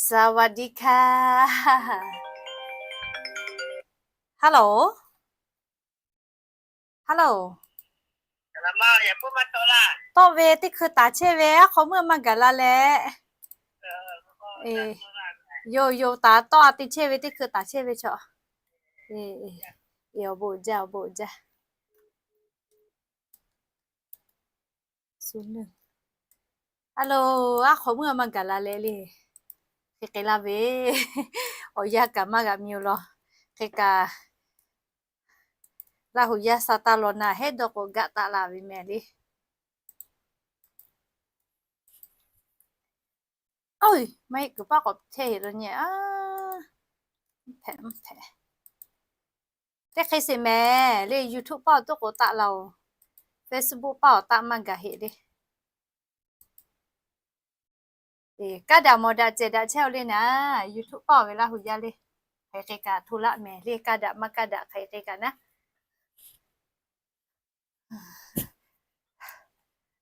สวัสดีค่ะ Hello Hello. Tawˆ ve teˇ hkui taˍ chehˇ ve, aˉ hk'aw meuˇ maˇ gaˬ la leh. Yoˬ yoˬ, taˍ tawˆ a te chehˇ ve, teˇ hkui taˍ chehˇ ve chaw. Awˬ bon jaˇ, awˬ bon jaˇ. Hello, aˉ hk'aw meuˇ maˇ gaˬ la leh le. Hk'e hk'e laˇ ve, awˬ yanˇ kaꞈ maˇ g'a mi-o law. Hk'e kaꞈ, Laˇ huˍ yaˇ sha taˇ law naˍ, hehˉ dawˇ k'o gaˆ taˆ la ve mehˍ le. Oˇ, maˇ heˆ kuiˬ paˆ k'awꞈ chehˇ heˆ la nyi a. Hpehꞈ, hpehꞈ. Teˇ hk'e sheˍ mehˍ le, YouTube paˆ awˬ toˆ k'o taˆ la-oˬ, Facebook paˆ awˬ taˆ maˇ gaˬ heˆ le. Kaˇ daꞈ mawˬ daꞈ cehˬ daꞈ chehˇ-oˬ le naˍ, YouTube paˆ awˬ ve Laˇ huˍ yaˇ le. Hk'aˬ hk'e kaꞈ hto laˆ mehˍ le, kaˇ daꞈ maˇ kaˇ daꞈ hk'aˬ hk'e kaꞈ naˉ.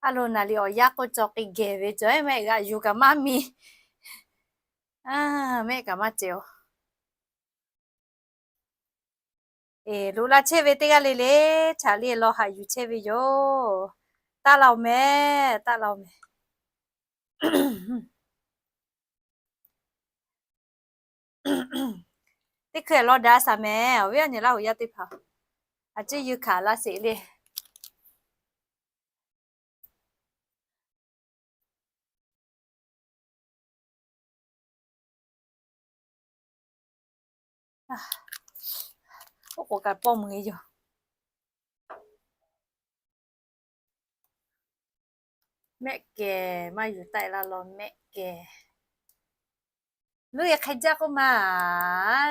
A lo naˍ riˍ awˬ yanˇ k'oˆ cawˬ k'ai gehˬ ve cawˬ, maˇ heˆ g'aꞈ yuˬ kaꞈ maˇ mi. Maˇ heˆ kaꞈ maˇ cehˬ-oˬ. Eˬ, loꞈ la chehˇ ve teˇ g'aˇ le le, chaꞈ le lawˬ haꞈ yuˬ chehˇ ve yoˬ. Taˆ la-oˬ mehˍ, taˆ la-oˬ mehˍ. Teˇ hkui lawˬ daꞈ shaˍ mehˍ, awˬ viˉ awˬ nyi Laˇ huˍ yaˇ teˇ hpaˍ, a ciˉ yuˬ hkanˍ laˇ sheˍ le. Oˇ k'oˍ kaꞈ pawˇ mui yoˬ. Mehˆ kehˬ, maˇ yuˬ taˆ la law mehˆ kehˬ. Loˇ e hk'e jaˇ k'oˆ ma,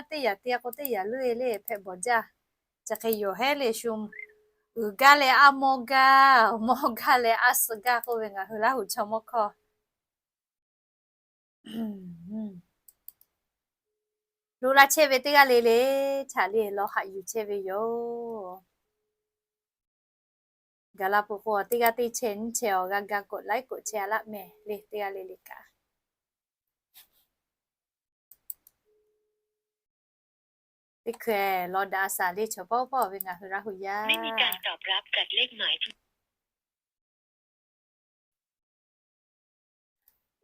teˇ yaꞈ te k'o teˇ yaꞈ loˇ e le hpehꞈ bawˬ jaˇ. Chi hk'e yoˬ hehˉ le shu, uiˍ gaˇ leh aˉ mawˇ gaˇ, mawˇ gaˇ leh aˉ suh gaˇ k'oˆ ve ngaˬ hui Laˇ huˍ chaw mawˇ hkawˇ. Loꞈ la chehˇ ve teˇ g'aˇ le le, chaꞈ le lawˬ haꞈ yuˬ chehˇ ve yoˬ. Gaˬ la peuˬ k'o teˇ g'aˇ teˇ chehˇ nyiˇ chehˇ awˬ g'a ga k'oꞈ laiˉ k'oꞈ chehˇ a laˆ mehˍ le, teˇ g'aˇ le le kaꞈ. Teˇ hkui lawˬ daꞈ shaˍ le, chaw pawˆ pawˆ ve ngaˬ hui Laˇ huˍ yaˇ.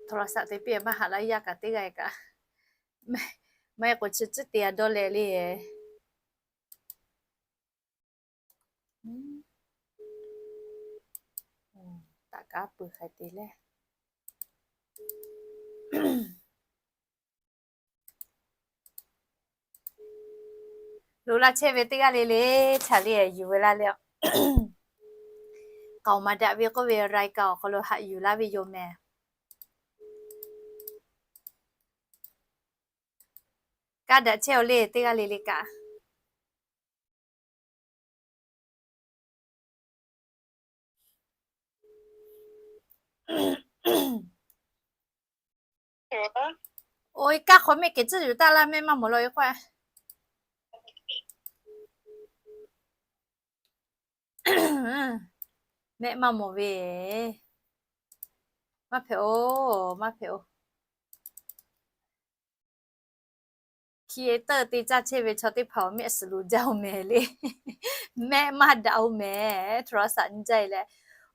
โทรศัพท์ te piˇ maˇ haꞈ laˇ yaˇ kaꞈ teˇ g'aˇ kaꞈ, maˇ heˆ k'o chi ciˉ te a dawˇ leh le. Taꞈ kaˉ peuˬ hk'e te leh. Loꞈ la chehˇ ve teˇ g'aˇ le le, chaꞈ le yuˬ ve laˇ le. K'aoˍ maˍ daꞈ ve k'oˆ ve รายการ awˬ hk'aw lo haꞈ yuˬ laˇ ve yoˬ mehˍ. Kaˇ daꞈ chehˇ-oˬ le teˇ g'aˇ le le kaꞈ. Oˇ, kaˇ hk'awꞈ mehˆ kehˬ tcuhˉ yuˬ taˆ laˇ, mehˆ maˇ mawˬ law e k'oˆ. Mehˆ maˇ mawˬ ve, maˇ hpehꞈ-oˬ, maˇ hpehꞈ-oˬ. Hki e teuˆ te caˇ chehˇ ve chaw teˇ hpaˍ awˬ mehˆ suhˍ lo jaˇ-oˬ mehˍ le. Mehˆ maˇ daꞈ-oˬ mehˍ, โทรศัพท์ nyi jaˇ e leh.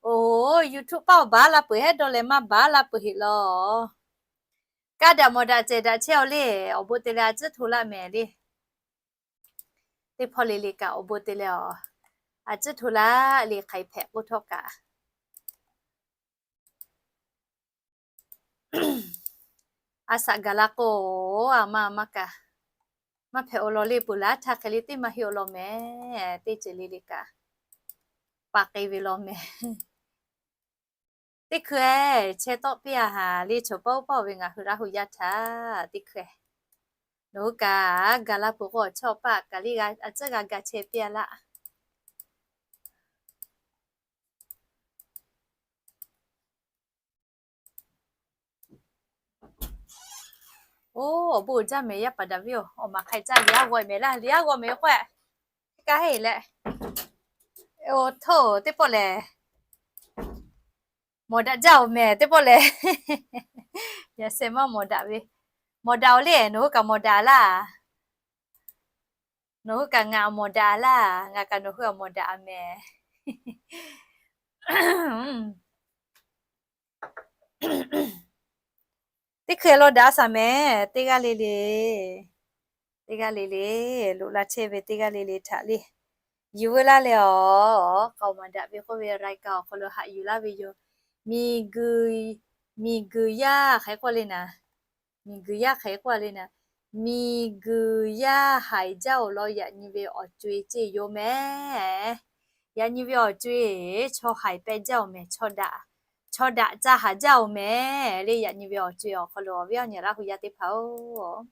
Oˬ, YouTube paˆ awˬ baˬ la peuˬ hehˉ dawˇ leh maˇ baˬ la peuˬ heˆ law. Kaˇ daꞈ mawˬ daꞈ cehˬ daꞈ chehˇ-oˬ le, awˬ bon te leh a ciˉ hto laˇ mehˍ le. Teˇ hpawˇ le le kaꞈ awˬ bon te leh a, a ciˉ hto laˇ le hk'aˬ hk'e hpehꞈ k'oˆ htawˇ kaꞈ. A shaꞈ gaˬ la k'o, a ma maˇ kaꞈ, maˇ hpehꞈ-oˬ law le, peuˬ laˇ htaˇ hk'e le teˇ maˇ heˆ-oˬ law mehˍ, teˇ ceuˬ le le kaꞈ, pa k'e ve law mehˍ. Teˇ hkui chehˇ tawˆ piˇ a haˍ le, chaw pawˆ pawˆ ve ngaˬ hui Laˇ huˍ yaˇ htaꞈ teˇ hkui. Nawˬ hui kaꞈ gaˬ la peuˬ k'o, chaw paˆ kaꞈ le a ciˉ g'a ga chehˇ piˇ a laˇ. Oˬ, awˬ bon uiˍ jaˇ mehˍ yaˇ paˍ daꞈ viˉ-oˬ, awˬ maˍ hk'ai caˇ yaˇ g'awˇ mehˍ laˇ, yaˇ g'awˇ mehˍ k'oˆ-e. Kaˇ heˆ leh, oˬ htoˇ teˇ pawˆ lehˬ, Mawˬ daꞈ jaˇ-oˬ mehˍ teˇ pawˆ lehˬ. Yaꞈ sheh maˇ mawˬ daꞈ ve. Mawˬ daꞈ-oˬ le, nawˬ hui kaꞈ mawˬ daꞈ laˇ. Nawˬ hui kaꞈ ngaˬ mawˬ daꞈ laˇ, ngaˬ kaꞈ nawˬ hui-a mawˬ daꞈ-a mehˍ. Teˇ hkui law daꞈ shaˍ mehˍ, teˇ g'aˇ le le, teˇ g'aˇ le le, loꞈ la chehˇ ve teˇ g'aˇ le le htaꞈ le, yuˬ veu laˇ leh awˬ, k'aoˍ maˍ daꞈ ve k'oˆ ve รายการ awˬ hk'aw lo haꞈ yuˬ laˇ ve yoˬ. Miˬguiˬ, miˬguiˬ yaˇ hk'aˬ hk'e k'oˆ le naˍ, miˬguiˬ yaˇ hk'aˬ hk'e k'oˆ le naˍ, miˬguiˬ yaˇ haiˬ jaˇ-oˬ law yaꞈ nyi ve awˬ co-e ceˇ yoˬ mehˍ. Yaꞈ nyi ve awˬ co-e, chaw haiˬ pehˇ jaˇ-oˬ mehˍ, chaw daꞈ, chaw daꞈ ca haˍ jaˇ-oˬ mehˍ le. Yaꞈ nyi ve awˬ co-e awˬ hk'aw lo awˬ viˉ awˬ nyi Laˇ hu yaˇ teˇ hpaˍ-oˬ,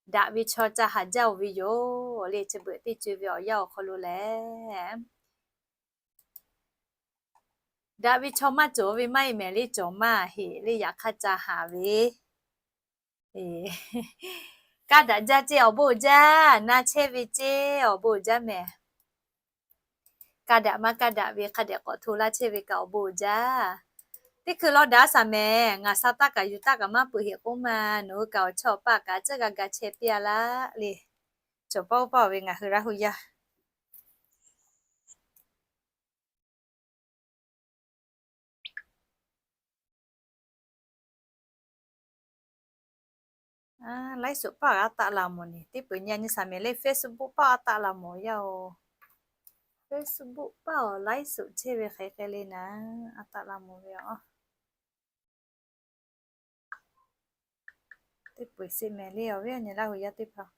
daꞈ ve chaw ca haˍ jaˇ-oˬ ve yoˬ le. Chi beuꞈ teˇ co-e ve awˬ yanˇ awˬ hk'aw lo lehˬ, daꞈ ve chaw maˇ cawˬ ve maˇ heˆ mehˍ le, cawˬ maˇ heˆ le, yaꞈ hk'aˇ ca haˍ ve. Kaˇ daꞈ jaˇ ceˇ awˬ bon jaˇ, na chehˇ ve ceˇ awˬ bon jaˇ mehˍ. Kaˇ daꞈ maˇ kaˇ daꞈ ve hk'a dehꞈ k'awꞈ hto laˇ chehˇ ve kaꞈ awˬ bon jaˇ. Teˇ hkui law daꞈ shaˍ mehˍ, ngaˬ sha taˇ kaꞈ yuˬ taˇ kaꞈ maˇ peuˬ heˆ k'oˆ ma, nawˬ hui kaꞈ awˬ chawˇ awˬ paˇ kaꞈ tcuhˉ g'a ga chehˇ piˇ-a laˇ le. Cawˬ paˇ oˇ paˇ-oˬ ve ngaˬ hui Laˇ hu yaˇ Laiˉ suꞈ paˆ a taˆ la mawˬ ni, teˇ peuˬ nyi a nyi shaˍ mehˍ le, Facebook paˆ a taˆ la mawˬ yaˇ-oˬ. Facebook paˆ awˬ laiˉ suꞈ chehˇ ve hk'e hk'e le naˍ, a taˆ la mawˬ ve aˬ. Teˇ peuˬ sheˆ mehˍ le, awˬ viˉ awˬ nyi Laˇ hu yaˇ teˇ hpaˍ.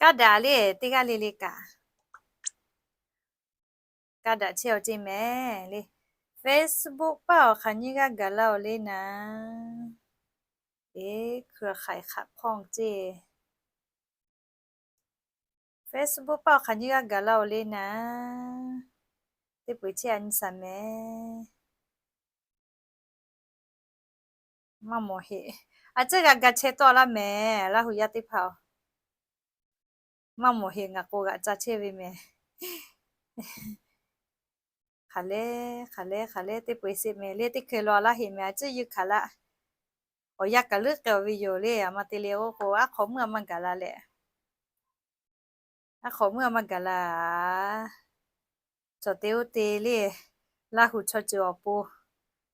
Kaˇ daꞈ le, teˇ g'aˇ le le kaꞈ kaˇ daꞈ chehˇ-aw ceˇ mehˍ le. Facebook paˆ awˬ hk'aˬ nyiˇ g'aˇ gaˬ la-oˬ le naˍ. Eˬ, hkui hk'aiˬ hk'aꞈ hpawˇ ceˇ. Facebook paˆ awˬ hk'aˬ nyiˇ g'aˇ gaˬ la-oˬ le naˍ. Teˇ peuˬ chehˇ a nyi shaˍ mehˍ. Maˇ mawˬ heˆ. A tcuhˉ g'a ga chehˇ tawˆ laˇ mehˍ, Laˇ hu yaˇ teˇ hpaˍ-oˬ. Maˇ mawˬ heˆ, ngaˬ k'o g'aꞈ ca chehˇ ve mehˍ. Hk'aˬ le, hk'aˬ le, hk'aˬ le, teˇ peuˬ sheˆ mehˍ le, teˇ hkui law laˇ heˆ mehˍ, a tcuhˉ yuˬ hkanˍ laˇ. Awˬ yanˇ kaꞈ leuˉ k'ai-aˬ ve yoˬ le, aˬ ma te le k'oˆ k'o, aˉ hk'awꞈ meuˇ a maˇ gaˬ la leh. Aˉ hk'awꞈ meuˇ a maˇ gaˬ la. Cawˬ te oˇ te le, Laˇ hu chaw ceuˬ awˬ pon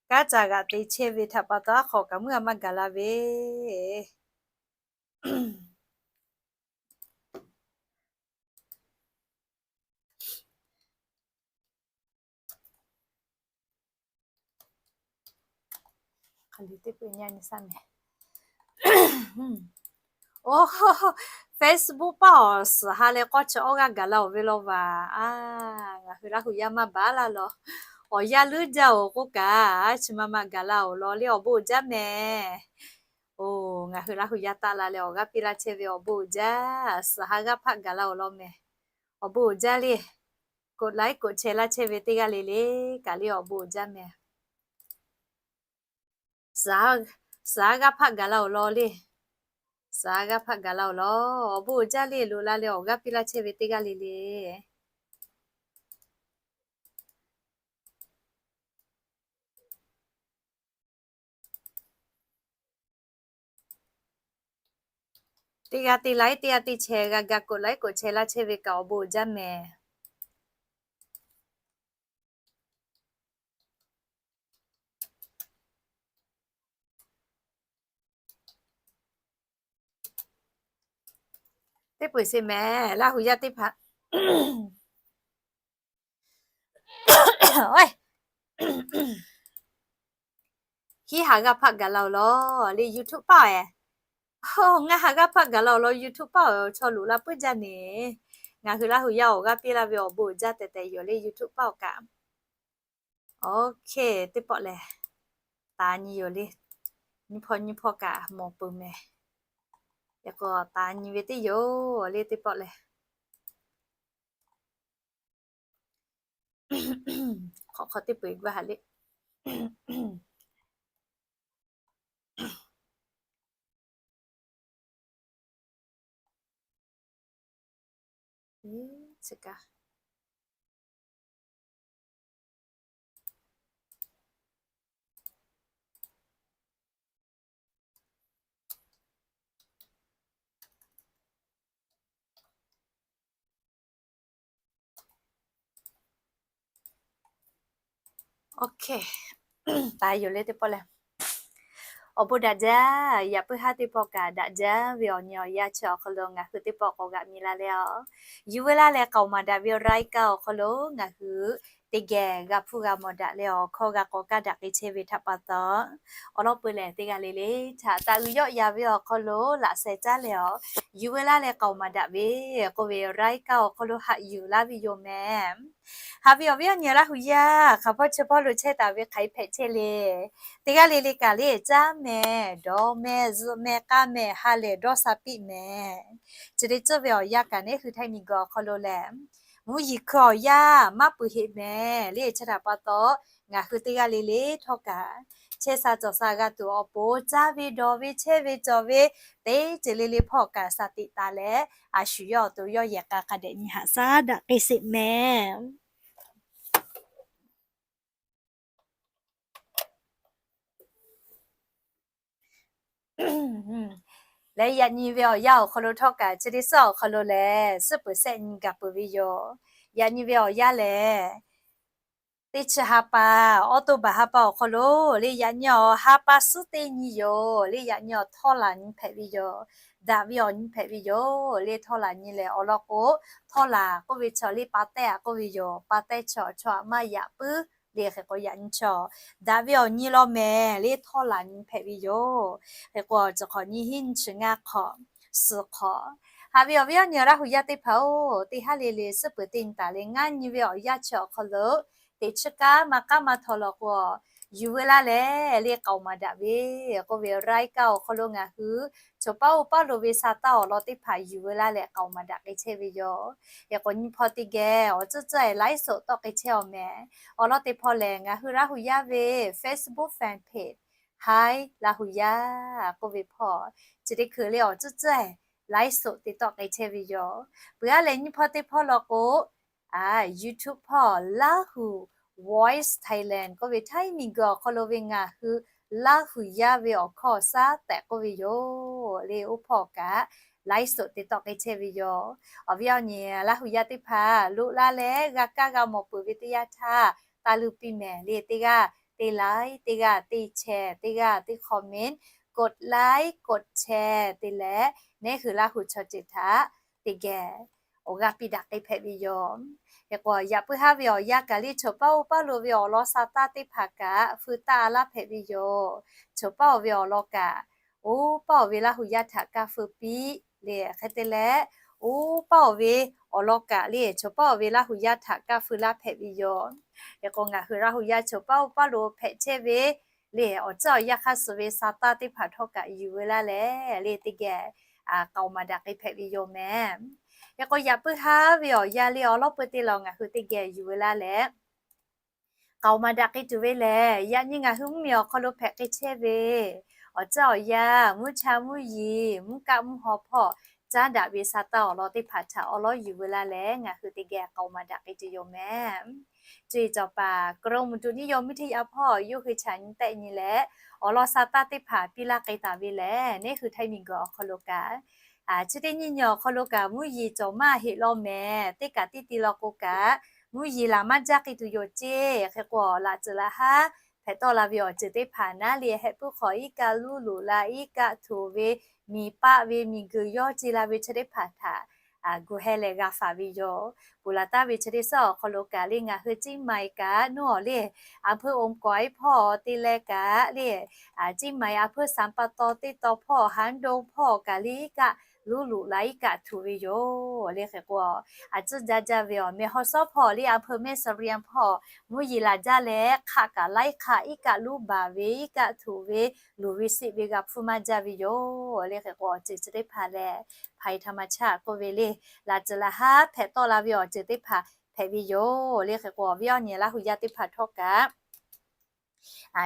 kanˉ ca g'aꞈ te chehˇ ve htaꞈ pa taw, aˉ hk'awꞈ kaꞈ meuˇ a maˇ gaˬ la ve. Hk'aˬ le teˇ peuˬ nyi a nyi shaˍ mehˍ. Oˇ, Facebook paˆ awˬ suhˍ ha leh k'awˇ chi awˇ g'aˇ gaˬ la-oˬ ve law vaˬ. A, ngaˬ hui Laˇ hu yaˇ maˇ baˬ laˇ law. Awˬ yanˇ leuˉ jaˇ-oˬ k'oˆ kaꞈ, chi ma ma gaˬ la-oˬ law le, awˬ bon uiˍ jaˇ mehˍ. Oˬ, ngaˬ hui Laˇ hu yaˇ taˆ la leh awˬ g'aˇ piˇ laˇ chehˇ ve awˬ bon uiˍ jaˇ. Suhˍ ha g'aˇ hpaˆ gaˬ la-oˬ law mehˍ. Awˬ bon uiˍ jaˇ le. กดไลค์ กดแชร์ laˇ chehˇ ve teˇ g'aˇ le le kaꞈ le awˬ bon uiˍ jaˇ mehˍ. Suhˍ ha g'aˇ hpaˆ gaˬ la-oˬ law le. Suhˍ ha g'aˇ hpaˆ gaˬ la-oˬ law. Awˬ bon uiˍ jaˇ le, loꞈ la leh awˬ g'aˇ piˇ laˇ chehˇ ve teˇ g'aˇ le le. Teˇ g'aˇ teˇ ไลค์ teˇ g'aˇ teˇ แชร์ g'a ga กดไลค์ กดแชร์ laˇ chehˇ ve kaꞈ awˬ bon uiˍ jaˇ mehˍ. Teˇ peuˬ sheˍ mehˍ, Laˇ hu yaˇ teˇ hpaˍ. Hiˉ ha g'aˇ hpaˆ gaˬ la-oˬ law le, YouTube paˆ-oˬ. Ngaˇ ha g'aˇ hpaˆ gaˬ la-oˬ law, YouTube paˆ-oˬ, chaw loꞈ la puiˉ jaˇ ne. Ngaˬ hui Laˇ hu yaˇ awˬ g'aˇ piˇ laˇ ve awˬ bon uiˍ jaˇ tehꞈ tehꞈ yoˬ le, YouTube paˆ-oˬ kaꞈ. Oˇ hk'e teˇ pawˆ lehˬ, taˍ nyi yoˬ le. Nyiˇ hpawˇ nyiˇ hpawˇ kaꞈ mawˬ peuˬ mehˍ. Yaꞈ k'o taˍ nyi ve teˇ yoˬ le teˇ pawˆ lehˬ. k'awꞈ hk'aw teˇ peu-eˬ g'aˇ ha le. Awˬ bon daꞈ jaˇ, yaꞈ puiˉ haˉ teˇ pawˆ kaꞈ daꞈ jaˇ ve awˬ nyi awˬ yanˇ chi awˬ hk'aw lo ngaˬ hui teˇ pawˆ k'awꞈ g'aꞈ mi la leh a, yuˬ veu laˇ leh k'aoˍ maˍ daꞈ ve รายการ awˬ hk'aw lo ngaˬ hui teˇ geh g'a hpuˇ g'a mawˬ daꞈ leh awˬ hkawˇ g'a k'awꞈ kaˇ daꞈ k'ai chehˇ ve htaꞈ pa taw, awˬ lawn peuˬ lehˬ teˇ g'aˇ le le htaꞈ taˍ uiˍ yawˆ yan ve awˬ hk'aw lo laꞈ sheh caˉ leh a, yuˬ veu laˇ leh k'aoˍ maˍ daꞈ ve k'oˆ ve รายการ awˬ hk'aw lo haꞈ yuˬ laˇ ve yoˬ mehˍ. Haꞈ ve awˬ viˉ awˬ nyi Laˇ huˍ yaˇ hk'aˬ hpawˇ chi hpawˇ lo chehˇ taˍ ve hk'aˬ hk'e hpehꞈ chehˇ le. Teˇ g'aˇ le le kaꞈ le caˉ mehˍ, dawˇ mehˍ, zuhꞈ mehˍ, k'aˇ mehˍ, ha lehˬ dawˇ sha piˇ mehˍ. Chi te tcuhˇ ve awˬ yanˇ kaꞈ neˉ hui Htaiˇ miˬguiˬ awˬ hk'aw lo lehˬ, mvuhˇ yeˬ hkui awˬ yanˇ maˇ peuˬ heˆ mehˍ le. Chi htaꞈ pa taw, ngaˬ hui teˇ g'aˇ le le htawˇ kaꞈ chehˇ sha cawˬ sha g'a tuˬ awˬ pon caˇ ve dawˬ ve chehˇ ve cawˬ ve teˇ ceuˬ le le hpawˇ kaꞈ sha tiꞈ taˍ leh, a shu yawˇ awˬ to yawˇ yehˬ k'a hk'a dehꞈ nyi haꞈ shaˉ daꞈ k'ai sheˍ mehˍ. Leh yaꞈ nyi ve awˬ yanˇ awˬ hk'aw lo htawˇ kaꞈ chi teˇ suhˉ awˬ hk'aw lo lehˬ suhˉ peuˬ shehˆ nyi gaˬ peuˬ ve yoˬ. Yaꞈ nyi ve awˬ yanˇ lehˬ, teˇ chi ha pa, October ha pa awˬ hk'aw lo le yaꞈ nyi awˬ ha pa suhˉ teˇ nyi yoˬ. Le yaꞈ nyi awˬ htawˇ laˬ nyi hpehꞈ ve yoˬ. Daꞈ ve awˬ nyi hpehꞈ ve yoˬ. Le htawˇ laˬ nyi lehˬ awˬ lawn k'o, htawˇ laˬ k'oˆ ve chaw le pa tehˉ a k'oˆ ve yoˬ. Pa tehˉ chaw chaw a maˇ yaꞈ puiˉ le hk'e k'o yaꞈ nyi chaw daꞈ ve awˬ nyi law mehˍ le htawˇ laˬ nyi hpehꞈ ve yoˬ. Hk'e k'o, chi hk'awꞈ nyi hiˉ nyi chi ngaˇ hk'awꞈ, suhˍ hk'awꞈ. Haꞈ ve awˬ viˉ awˬ nyi Laˇ huˍ yaˇ teˇ hpaˍ-oˬ, teˇ haˉ le le suhˉ peuˬ teˇ nyi taˍ leh ngaˇ nyi ve awˬ yanˇ chi awˬ hk'aw lo, teꞈ chiˇ kaˉ maˇ k'aˉ maˇ htaw law k'o, yuˬ veu laˇ leh le k'aoˍ maˍ daꞈ ve k'oˆ ve รายการ awˬ hk'aw lo ngaˬ hui choˬ paˉ oˇ paˉ lo ve sa taˇ awˬ lawn teˇ hpaˍ yuˬ veu laˇ leh k'aoˍ maˍ daꞈ k'ai chehˇ ve yoˬ. Hk'e k'o nyi hpawˇ teˇ geh awˬ tcuhˉ tcuhˉ e ไลฟ์สด tawˆ k'ai chehˇ awˬ mehˍ. Awˬ lawn teˇ hpawˇ lehˬ ngaˬ hui Laˇ huˍ yaˇ ve Facebook fan page Htaiˇ Laˇ huˍ yaˇ k'oˆ ve hpawˇ, chi teˇ hkui le awˬ tcuhˉ tcuhˉ e ไลฟ์สด te tawˆ k'ai chehˇ ve yoˬ. Peuˬ aˉ lehˬ nyi hpawˇ teˇ hpawˇ law k'o, YouTube hpawˇ Lahu Voice Thailand k'oˆ ve Htaiˇ miˬguiˬ awˬ hk'aw lo ve ngaˬ hui Laˇ huˍ yaˇ ve awˬ hkawˇ shaˉ tehꞈ k'oˆ ve yoˬ. Le oˇ hpawˇ kaꞈ ไลฟ์สด te tawˆ k'ai chehˇ ve yoˬ. Awˬ viˉ awˬ nyi Laˇ huˍ yaˇ teˇ hpaˍ loꞈ la leh g'a kaˇ g'a mawˬ peuˬ ve teˇ yanˇ htaˇ, taˇ luˇ piˇ mehˍ le teˇ g'aˇ teˇ ไลค์, teˇ g'aˇ teˇ แชร์, teˇ g'aˇ teˇ คอมเมนต์, กดไลค์ กดแชร์ te leh neˉ hui Laˇ huˍ chaw ceuˬ htaꞈ teˇ geh awˬ g'aˇ piˇ daꞈ k'ai hpehꞈ ve yoˬ. Hk'e k'o yaꞈ puiˉ haˉ ve awˬ yanˇ kaꞈ le choˬ paˉ oˇ paˉ lo ve awˬ lawn sa taˇ teˇ hpaˍ kaꞈ feu taˇ a laˇ hpehꞈ ve yoˬ. Choˬ paˉ oˇ ve awˬ lawn kaꞈ, oˇ paˉ oˬ ve Laˇ huˍ yaˇ htaꞈ kaˇ feu piˇ le hk'e te leh, oˇ paˉ oˬ ve awˬ lawn kaꞈ le choˬ paˉ oˬ ve Laˇ huˍ yaˇ htaꞈ kaˇ feu laˇ hpehꞈ ve yoˬ. Hk'e k'o ngaˬ hui Laˇ huˍ yaˇ choˬ paˉ oˇ paˉ lo hpehꞈ chehˇ ve le awˬ tcuhˉ awˬ yanˇ hk'aˇ suh ve sa taˇ teˇ hpaˍ htawˇ kaꞈ yuˬ veu laˇ leh le teˇ geh k'aoˍ maˍ daꞈ k'ai hpehꞈ ve yoˬ mehˍ. Hk'e k'o yaꞈ puiˉ haˉ ve awˬ yanˇ le awˬ lawn peuˬ teˇ law ngaˬ hui teˇ geh yuˬ veu laˇ leh k'aoˍ maˍ daꞈ k'ai tuˬ ve lehˬ, yaꞈ nyi ngaˬ hui mvuhˇmiˬ awˬ hk'aw lo hpehꞈ k'ai chehˇ ve awˬ tcuhˉ awˬ yanˇ mvuhˇ cha mvuhˇ yeˬ mvuhˇ kaˆ mvuhˇ haw hpawˇ caˉ daꞈ ve sa taˇ awˬ lawn teˇ hpaˍ htaꞈ awˬ lawn yuˬ veu laˇ leh ngaˬ hui teˇ geh k'aoˍ maˍ daꞈ k'ai tuˬ yoˬ mehˍ. Cuˇ yiˍ cawˬ paˍ กรมอุตุนิยมวิทยา hpawˇ yawˇ hui chaꞈ nyi tehˆ nyi leh awˬ lawn sa taˇ teˇ hpaˍ piˇ laˇ k'ai taˍ ve lehˬ, neˉ hui Htaiˇ miˬguiˬ awˬ hk'aw lo kaꞈ chi teˇ nyiˇ nyi awˬ hk'aw lo kaꞈ mvuhˇ yeˬ cawˬ maˇ heˆ law mehˍ. Teˇ kaꞈ teˇ ti law k'o kaꞈ mvuhˇ yeˬ laˬ maˇ jaˇ k'ai tuˬ yoˬ ceˇ. Hk'e k'o laꞈ ceuˬ laˬ haˉ hpehꞈ tawˆ la ve awˬ ceuˬ teˇ hpaˍ naˉ le heh puiˉ hk'awꞈ iˉ kaˆ luˉ loꞈ la iˉ kaˆ htuꞈ ve miˬ paˆ ve miˬ guiˬ yawˇ ce la ve chi teˇ hpaˍ htaꞈ gu heh leh g'a faˍ ve yoˬ. Peuˬ laˬ taˍ ve chi teˇ suhˉ awˬ hk'aw lo kaꞈ le ngaˬ hui Ciˇ maiˍ kaꞈ nuˇ awˬ le อำเภอโอมก๋อย hpawˇ te leh kaꞈ le Ciˇ maiˍ อำเภอสามป่าตอง teˇ taw hpawˇ หางดง hpawˇ kaꞈ le iˉ kaˆ luˉ loꞈ la iˉ kaˆ htuꞈ ve yoˬ le. Hk'e k'o a tcuhˇ jaˇ jaˇ ve awˬ meh haw sawˉ hpawˇ le อำเภอแม่เสลียง hpawˇ mvuhˇ yeˬ laˬ jaˇ leh hk'aˆ kaꞈ laiˉ hk'aˆ iˉ kaˆ luˉ baˬ ve iˉ kaˆ htuꞈ ve luˬ ve seˆ ve g'a hpfuhˇ maˇ jaˇ ve yoˬ le. Hk'e k'o awˬ ceuˬ chi teˇ hpaˍ lehˬ ภัยธรรมชาติ k'oˆ ve le laꞈ ceuˬ laˬ haˉ hpehꞈ tawˆ la ve awˬ ceuˬ teˇ hpaˍ hpehꞈ ve yoˬ le. Hk'e k'o, awˬ viˉ awˬ nyi Laˇ huˍ yaˇ teˇ hpaˍ htawˇ kaꞈ,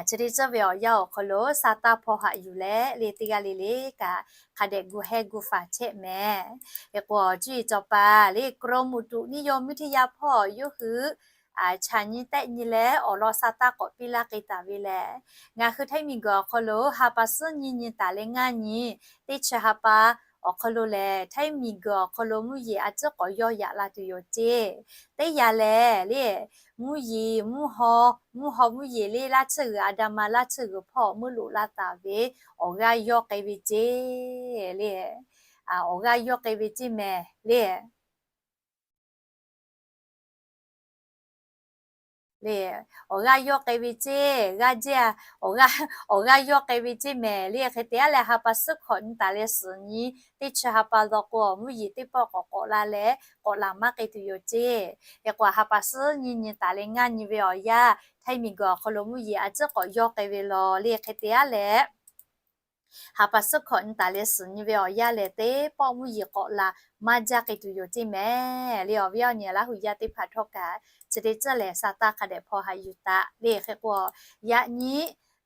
chi teˇ ceuˬ ve awˬ yanˇ awˬ hk'aw lo sa taˇ hpawˇ haꞈ yuˬ leh le, teˇ g'aˇ le le kaꞈ hk'a dehꞈ gu heh gu faˍ chehˇ mehˍ. Hk'e k'o, cuˇ yiˍ cawˬ paˍ le กรมอุตุนิยมวิทยา hpawˇ yawˇ hui chaꞈ nyi tehˆ nyi leh awˬ lawn sa taˇ k'awꞈ piˇ laˇ k'e taˍ ve lehˬ, ngaˬ hui Htaiˇ miˬguiˬ awˬ hk'aw lo ha pa suhˉ nyiˇ nyi taˍ leh ngaˇ nyi teˇ chi ha pa awˬ hk'aw lo lehˬ, Htaiˇ miˬguiˬ awˬ hk'aw lo mvuhˇ yeˬ a ciˉ k'awꞈ yawˇ yaꞈ la tuˬ yoˬ ceˇ. Teˇ yanˇ lehˬ le, mvuhˇ yeˬ mvuhˇ haw, mvuhˇ haw mvuhˇ yeˬ le laˇ tsuhˇ g'uiˬ, a da ma laˇ tsuhˇ g'uiˬ hpawˇ meuˇ loꞈ laˇ taˍ ve awˬ g'aˇ yawˇ k'ai ve ceˇ le. Awˬ g'aˇ yawˇ k'ai ve ceˇ mehˍ le. Le, awˬ g'aˇ yawˇ k'ai ve ceˇ, g'aˇ jeˇ, awˬ g'aˇ yawˇ k'ai ve ceˇ mehˍ le. Hk'e te aˉ leh ha pa suhˉ hkawꞈ nyi taˍ leh suhˍ nyi teˇ chi ha pa law k'o, mvuhˇ yeˬ teˇ pawˆ k'awꞈ k'awꞈ la leh k'awꞈ laˬ maˇ k'ai tuˬ yoˬ ceˇ. Hk'e k'o, ha pa suhˉ nyiˇ nyi taˍ leh ngaˇ nyi ve awˬ yanˇ, Htaiˇ miˬguiˬ awˬ hk'aw lo mvuhˇ yeˬ a ciˉ k'awꞈ yawˇ k'ai ve law le. Hk'e te aˉ leh ha pa suhˉ hkawꞈ nyi taˍ leh suhˍ nyi ve awˬ yanˇ lehˬ, teˇ pawˆ mvuhˇ yeˬ k'awꞈ laˬ maˇ jaˇ k'ai tuˬ yoˬ ceˇ mehˍ le. Awˬ viˉ awˬ nyi Laˇ huˍ yaˇ teˇ hpaˍ htawˇ kaꞈ chi teˇ ceuˬ lehˬ sa taˇ hk'a dehꞈ hpawˇ haꞈ yuˬ taˍ le. Hk'e k'o, yaꞈ nyi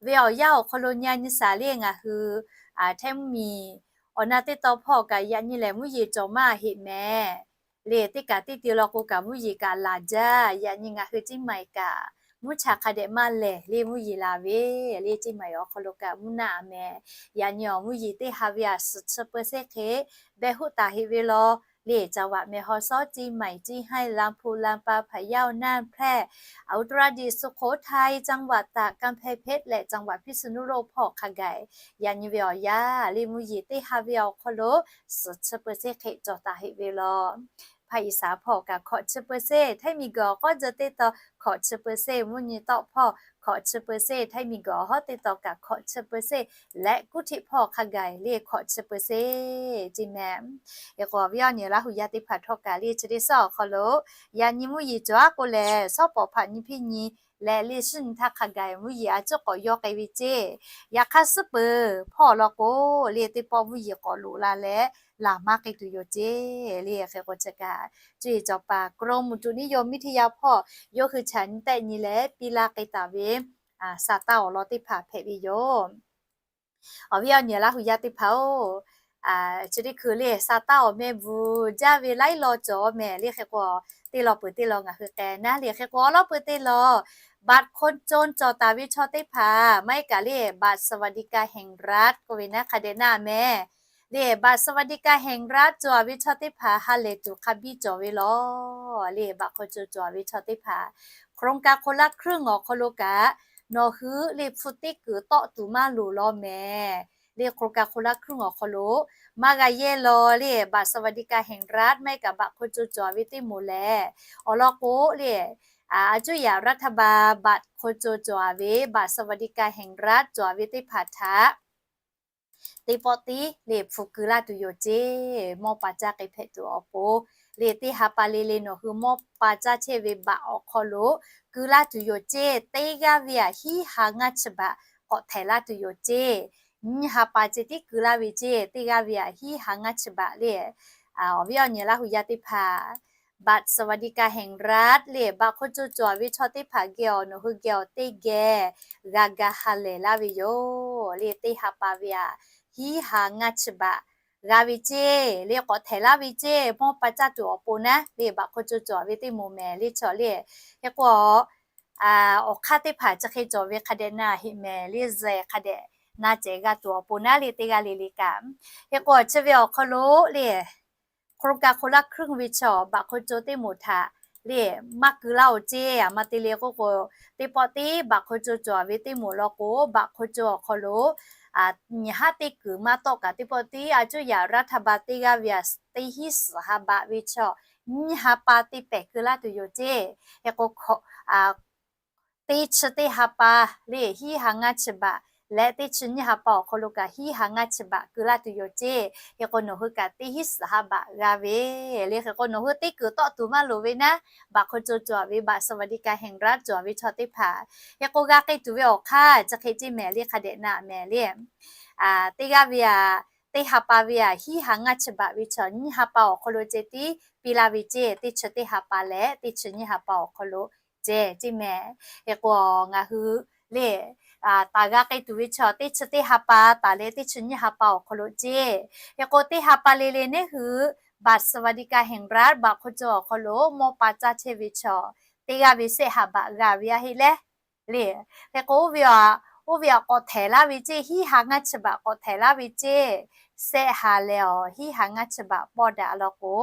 ve awˬ yanˇ awˬ hk'aw lo nyi a nyi shaˍ le ngaˬ hui Htaiˇ mvuhˇ miˬ awˬ na teˇ taw hpawˇ kaꞈ yaꞈ nyi lehˬ mvuhˇ yeˬ cawˬ maˇ heˆ mehˍ le. Teˇ kaꞈ teˇ te law k'o kaꞈ mvuhˇ yeˬ kaꞈ laˬ jaˇ. Yaꞈ nyi ngaˬ hui Ceˇ maiˍ kaꞈ mvuhˇ cha hk'a dehꞈ maˇ lehˬ le, mvuhˇ yeˬ laˬ ve le. Ceˇ maiˍ awˬ hk'aw lo kaꞈ mvuhˇ naˆ mehˍ. Yaꞈ nyi awˬ mvuhˇ yeˬ teˇ ha ve a suhˍ chi peu seˆ hk'e beh hoˆ taˍ heˆ ve law le. จังหวัดแม่ฮ่องสอน Ceˇ maiˍ, Ceˇ hai, Laˇ hpu, Laˇ pa, Hpaˍ yaˇ, Naˇ hplehˇ, อุตรดิตถ์, สุโขทัย จังหวัดตาก กำแพงเพชร leh จังหวัดพิษณุโลก hpawˇ hk'a gaˬ yaꞈ nyi ve awˬ yanˇ le mvuhˇ yeˬ teˇ ha ve awˬ hk'aw lo suhˍ chi peu seˆ hk'e cawˬ taˍ heˆ ve law. Hpaˇ iˍ saˍ hpawˇ kaꞈ hkawꞈ chi peu seˆ, Htaiˇ miˬguiˬ awˬ k'awˉ jawˇ teˇ taw hkawꞈ chi peu seˆ, mvuhˇ nyi tawˆ hpawˇ hkawꞈ chi peu seˆ, Htaiˇ miˬguiˬ awˬ hawˉ teˇ taw kaꞈ hkawꞈ chi peu seˆ leh kuˇ htiˆ hpawˇ hk'a gaˬ le hkawꞈ chi peu seˆ ceˇ mehˍ. Hk'e k'o, awˬ viˉ awˬ nyi Laˇ huˍ yaˇ teˇ hpaˍ htawˇ kaꞈ le chi teˇ suhˉ awˬ hk'aw lo yaꞈ nyi mvuhˇ yeˬ cawˬ aˉ k'o lehˬ, shawˉ pawˍ hpaꞈ nyi hpiˇ nyi leh le shinˉ nyi htaˇ hk'a gaˬ mvuhˇ yeˬ a ciˉ k'awꞈ yawˇ k'ai ve ceˇ. Yaꞈ hk'aˇ suhˉ peuˬ hpawˇ law k'o le, teˇ pawˆ mvuhˇ yeˬ k'awꞈ loꞈ la leh laˬ maˇ k'ai tuˬ yoˬ ceˇ le. Hk'e k'o chi kaꞈ cuˇ yiˍ cawˬ paˍ กรมอุตุนิยมวิทยา hpawˇ yawˇ hui chaꞈ nyi tehˆ nyi leh piˇ laˇ k'ai taˍ ve sa taˇ awˬ lawn teˇ hpaˍ hpehꞈ ve yoˬ. Awˬ viˉ awˬ nyi Laˇ huˍ yaˇ teˇ hpaˍ-oˬ, chi teˇ hkui le sa taˇ awˬ mehˆ bvuhꞈ jaˇ ve laiˉ law cawˬ mehˍ le. Hk'e k'o, teˇ law peuˬ teˇ law ngaˬ hui k'ai naˉ le. Hk'e k'o, awˬ lawn peuˬ teˇ law บัตรคนจน cawˬ taˍ ve chaw teˇ hpaˍ maˇ heˆ kaꞈ le บัตรสวัสดิการแห่งรัฐ k'oˆ ve naˉ hk'a dehꞈ naˆ mehˍ le. บัตรสวัสดิการแห่งรัฐ cawˬ ve chaw teˇ hpaˍ ha lehˬ tuˬ hk'a biˇ cawˬ ve law le. บัตรคนจน cawˬ ve chaw teˇ hpaˍ โครงการคนละครึ่ง awˬ hk'aw lo kaꞈ nawˬ hui le hpu teˇ kuiˬ tawˆ tuˬ maˇ loˍ law mehˍ le. โครงการคนละครึ่ง awˬ hk'aw lo maˇ g'a yehˇ law le. บัตรสวัสดิการแห่งรัฐ maˇ heˆ kaꞈ บัตรคนจน cawˬ ve teˇ moˍ lehˬ, awˬ lawn k'o le, a cuˇ yaꞈ รัฐบาล บัตรคนจน cawˬ ve บัตรสวัสดิการแห่งรัฐ cawˬ ve teˇ hpaˍ htaꞈ teˇ pawˆ tiˉ le hpu keu laˇ tuˬ yoˬ ceˇ. Mawˇ pa caˇ k'ai hpehꞈ tuˬ awˬ pon le, teˇ ha pa le le nawˬ hui mawˇ pa caˇ chehˇ ve บัตร awˬ hk'aw lo keu laˇ tuˬ yoˬ ceˇ. Teˇ g'aˇ ve aꞈ hiˉ ha ngaˇ chi บาท k'awꞈ htehꞈ laˇ tuˬ yoˬ ceˇ. Nyiˇ ha pa ceh tiˉ keu laˇ ve ceˇ. Teˇ g'aˇ ve aꞈ hiˉ ha ngaˇ chi บาท le. Awˬ viˉ awˬ nyi Laˇ huˍ yaˇ teˇ hpaˍ, บัตรสวัสดิการแห่งรัฐ le บัตรคนจน cawˬ ve chaw teˇ hpaˍ geh awˬ nawˬ hui geh awˬ teˇ geh g'a ga ha lehˬ laˇ ve yoˬ le. Teˇ ha pa ve aꞈ hiˉ ha ngaˇ chi บาท g'a ve ceˇ le, k'awꞈ htehꞈ laˇ ve ceˇ. Mawˇ pa caˇ tuˬ awˬ pon naˉ le บัตรคนจน cawˬ ve teˇ moˍ mehˍ le chaw le. Hk'e k'o, awˬ hk'aˇ teˇ hpaˍ chi hk'e cawˬ ve hk'a dehꞈ na heˆ mehˍ le, zehˬ hk'a dehꞈ na cehˬ g'a tuˬ awˬ pon naˉ le teˇ g'aˇ le le kaꞈ. Hk'e k'o, chi ve awˬ hk'aw lo le โครงการคนละครึ่ง ve chaw บัตรคนจน teˇ moˍ htaꞈ le maˇ keu laˇ-oˬ ceˇ. Aˬ ma te le k'oˆ k'o, teˇ pawˆ tiˉ บัตรคนจน cawˬ ve teˇ moˍ law k'o, บัตรคนจน awˬ hk'aw lo nyi haˉ teˇ kuiˬ maˇ tawˆ kaꞈ teˇ pawˆ tiˉ a cuˇ yaꞈ รัฐบาล teˇ g'aˇ ve aꞈ teˇ hiˉ suhˍ ha บาท ve chaw nyiˇ ha pa teˇ pehˍ keu laˇ tuˬ yoˬ ceˇ. Hk'e k'o, teˇ chi teˇ ha pa le hiˉ ha ngaˇ chi บาท leh teˇ chi nyiˇ ha pa awˬ hk'aw lo kaꞈ hiˉ ha ngaˇ chi บาท keu laˇ tuˬ yoˬ ceˇ. Hk'e k'o, nawˬ hui kaꞈ teˇ hiˉ suhˍ ha บาท g'a ve le. Hk'e k'o, nawˬ hui teˇ kuiˬ tawˆ tuˬ maˇ loˍ ve naˉ, บัตรคนจน cawˬ ve บัตรสวัสดิการแห่งรัฐ cawˬ ve chaw teˇ hpaˍ. Hk'e k'o, g'a k'ai tuˬ ve awˬ hk'aˇ chi hk'e ceˇ mehˍ le hk'a dehꞈ na mehˍ le. Teˇ g'aˇ ve aꞈ teˇ ha pa ve aꞈ hiˉ ha ngaˇ chi baꞈ ve chaw nyiˇ ha pa awˬ hk'aw lo ceh tiˉ piˇ laˇ ve ceˇ. Teˇ chi teˇ ha pa leh teˇ chi nyiˇ ha pa awˬ hk'aw lo ceh ceˇ mehˍ. Hk'e k'o, ngaˬ hui le taˍ g'a k'ai tuˬ ve chaw teˇ chi teˇ ha pa taˍ leh teˇ chi nyiˇ ha pa awˬ hk'aw lo ceˇ. Hk'e k'o, teˇ ha pa le le neˉ hui บัตรสวัสดิการแห่งรัฐ baꞈ hk'aw cawˬ awˬ hk'aw lo mawˇ pa caˇ chehˇ ve chaw teˇ g'aˇ ve sehˆ ha baꞈ g'a ve aˇ heˆ leh le. Hk'e k'o, oˇ ve aꞈ k'awꞈ htehˍ laˇ ve ceˇ, hiˉ ha ngaˇ chi baꞈ k'awꞈ htehˍ laˇ ve ceˇ. Sehˆ ha leh awˬ hiˉ ha ngaˇ chi baꞈ pawˇ daꞈ law k'o,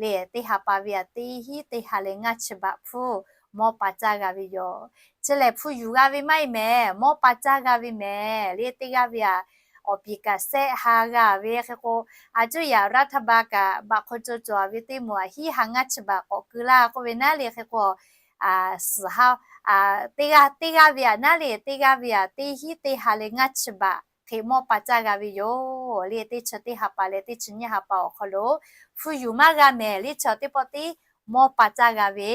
le teˇ ha pa ve aꞈ teˇ hiˉ teˇ ha leh ngaˇ chi baꞈ hpfuhˇ mawˇ pa caˇ g'a ve yoˬ. Chi lehˬ hpu yuˬ g'a ve maˇ heˆ mehˍ, mawˇ pa caˇ g'a ve mehˍ. Le teˇ g'aˇ ve aꞈ awˬ piˍ kaꞈ sehˆ ha g'a ve hk'e k'o, a cuˇ yaꞈ รัฐบาล kaꞈ baꞈ hk'aw cawˬ cawˬ ve teˇ moˍ aꞈ hiˉ ha ngaˇ chi baꞈ k'awꞈ keu laˇ k'oˆ ve naˉ le. Hk'e k'o, suhˍ ha teˇ g'aˇ teˇ g'aˇ ve aꞈ naˉ le, teˇ g'aˇ ve aꞈ teˇ hiˉ teˇ ha leh ngaˇ chi baꞈ hk'e mawˇ pa caˇ g'a ve yoˬ. Le teˇ chi teˇ ha pa leh teˇ chi nyiˇ ha pa awˬ hk'aw lo hpu yuˬ maˇ g'a mehˍ le, chaw teˇ pawˆ tiˉ mawˇ pa caˇ g'a ve,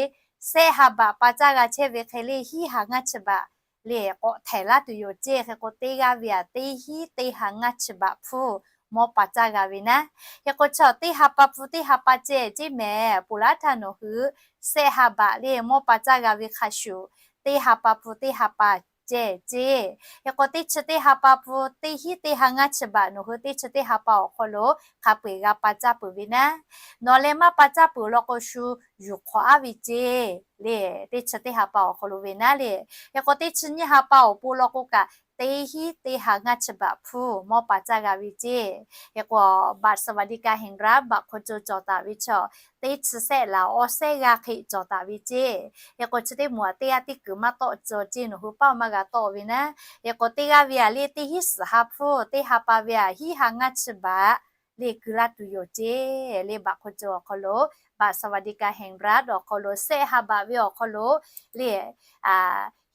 sehˆ ha baꞈ pa caˇ g'a chehˇ ve hk'e le hiˉ ha ngaˇ chi baꞈ le k'awꞈ htehˍ laˇ tuˬ yoˬ ceˇ. Hk'e k'o, teˇ g'aˇ ve aꞈ teˇ hiˉ teˇ ha ngaˇ chi baꞈ hpfuhˇ mawˇ pa caˇ g'a ve naˉ. Hk'e k'o, chaw teˇ ha pa hpu teˇ ha pa ceh ceˇ mehˍ. Ponˬ laˇ htaˇ nawˬ hui sehˆ ha baꞈ le mawˇ pa caˇ g'a ve hk'a shuˍ, teˇ ha pa pfu teˇ ha pa ceh ceˇ. Hk'e k'o, teˇ chi teˇ ha pa pfu teˇ hiˉ teˇ ha ngaˇ chi baꞈ nawˬ hui teˇ chi teˇ ha pa awˬ hk'aw lo hk'a peu-eˬ g'a pa caˇ peuˬ ve naˉ. Nawˬ leh maˇ pa caˇ peuˬ law k'o, shu yuˬ hk'awꞈ aˉ ve ceˇ le. Teˇ chi teˇ ha pa awˬ hk'aw lo ve naˉ le. Hk'e k'o, teˇ chi nyiˇ ha pa awˬ pon law k'o kaꞈ, teˇ hiˉ teˇ ha ngaˇ chi baꞈ hpfuhˇ mawˇ pa caˇ g'a ve ceˇ. Hk'e k'o, บัตรสวัสดิการแห่งรัฐ baꞈ hk'aw cawˬ cawˬ taˍ ve chaw teˇ chi sehˆ laˬ awˇ sehˆ g'aˇ hk'e cawˬ taˍ ve ceˇ. Hk'e k'o, chi teˇ moˍ aꞈ teˇ g'aˇ teˇ kuiˬ maˇ tawˆ cawˬ ceˇ, nawˬ hui paˇ maˇ g'a tawˆ ve naˉ. Hk'e k'o, teˇ g'aˇ ve aꞈ le teˇ hiˉ suhˍ ha hpfuhˇ, teˇ ha pa ve aꞈ hiˉ ha ngaˇ chi baꞈ le keu laˇ tuˬ yoˬ ceˇ. Le baꞈ hk'aw cawˬ awˬ hk'aw lo, บัตรสวัสดิการแห่งรัฐ awˬ hk'aw lo sehˆ ha baꞈ ve awˬ hk'aw lo le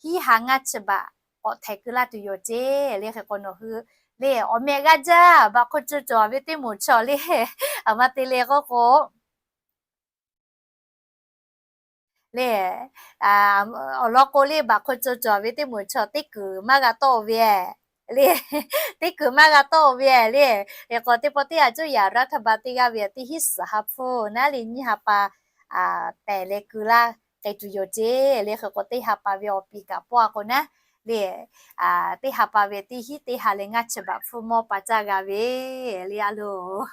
hiˉ ha ngaˇ chi baꞈ k'awꞈ htehˍ keu laˇ tuˬ yoˬ ceˇ. Le hk'e k'o, nawˬ hui le awˬ meh g'aˇ jaˇ baꞈ hk'aw cawˬ cawˬ ve teˇ moˍ chaw le, a ma te le k'oˆ k'o le, awˬ lawn k'o le, baꞈ hk'aw cawˬ cawˬ ve teˇ moˍ chaw teˇ kuiˬ maˇ g'a tawˆ ve le. Teˇ kuiˬ maˇ g'a tawˆ ve le. Hk'e k'o, teˇ pawˆ teˇ ha cuˇ yaꞈ รัฐบาล teˇ g'aˇ ve aꞈ teˇ hiˉ suhˍ ha hpfuhˇ naˉ le nyiˇ ha pa pehˍ leh keu laˇ k'ai tuˬ yoˬ ceˇ. Le hk'e k'o, teˇ ha pa ve awˬ piˍ kaꞈ pawˇ a k'o naˉ le, teˇ ha pa ve teˇ hiˉ teˇ ha leh ngaˇ chi baꞈ hpfuhˇ mawˇ pa caˇ g'a ve le a loˬ.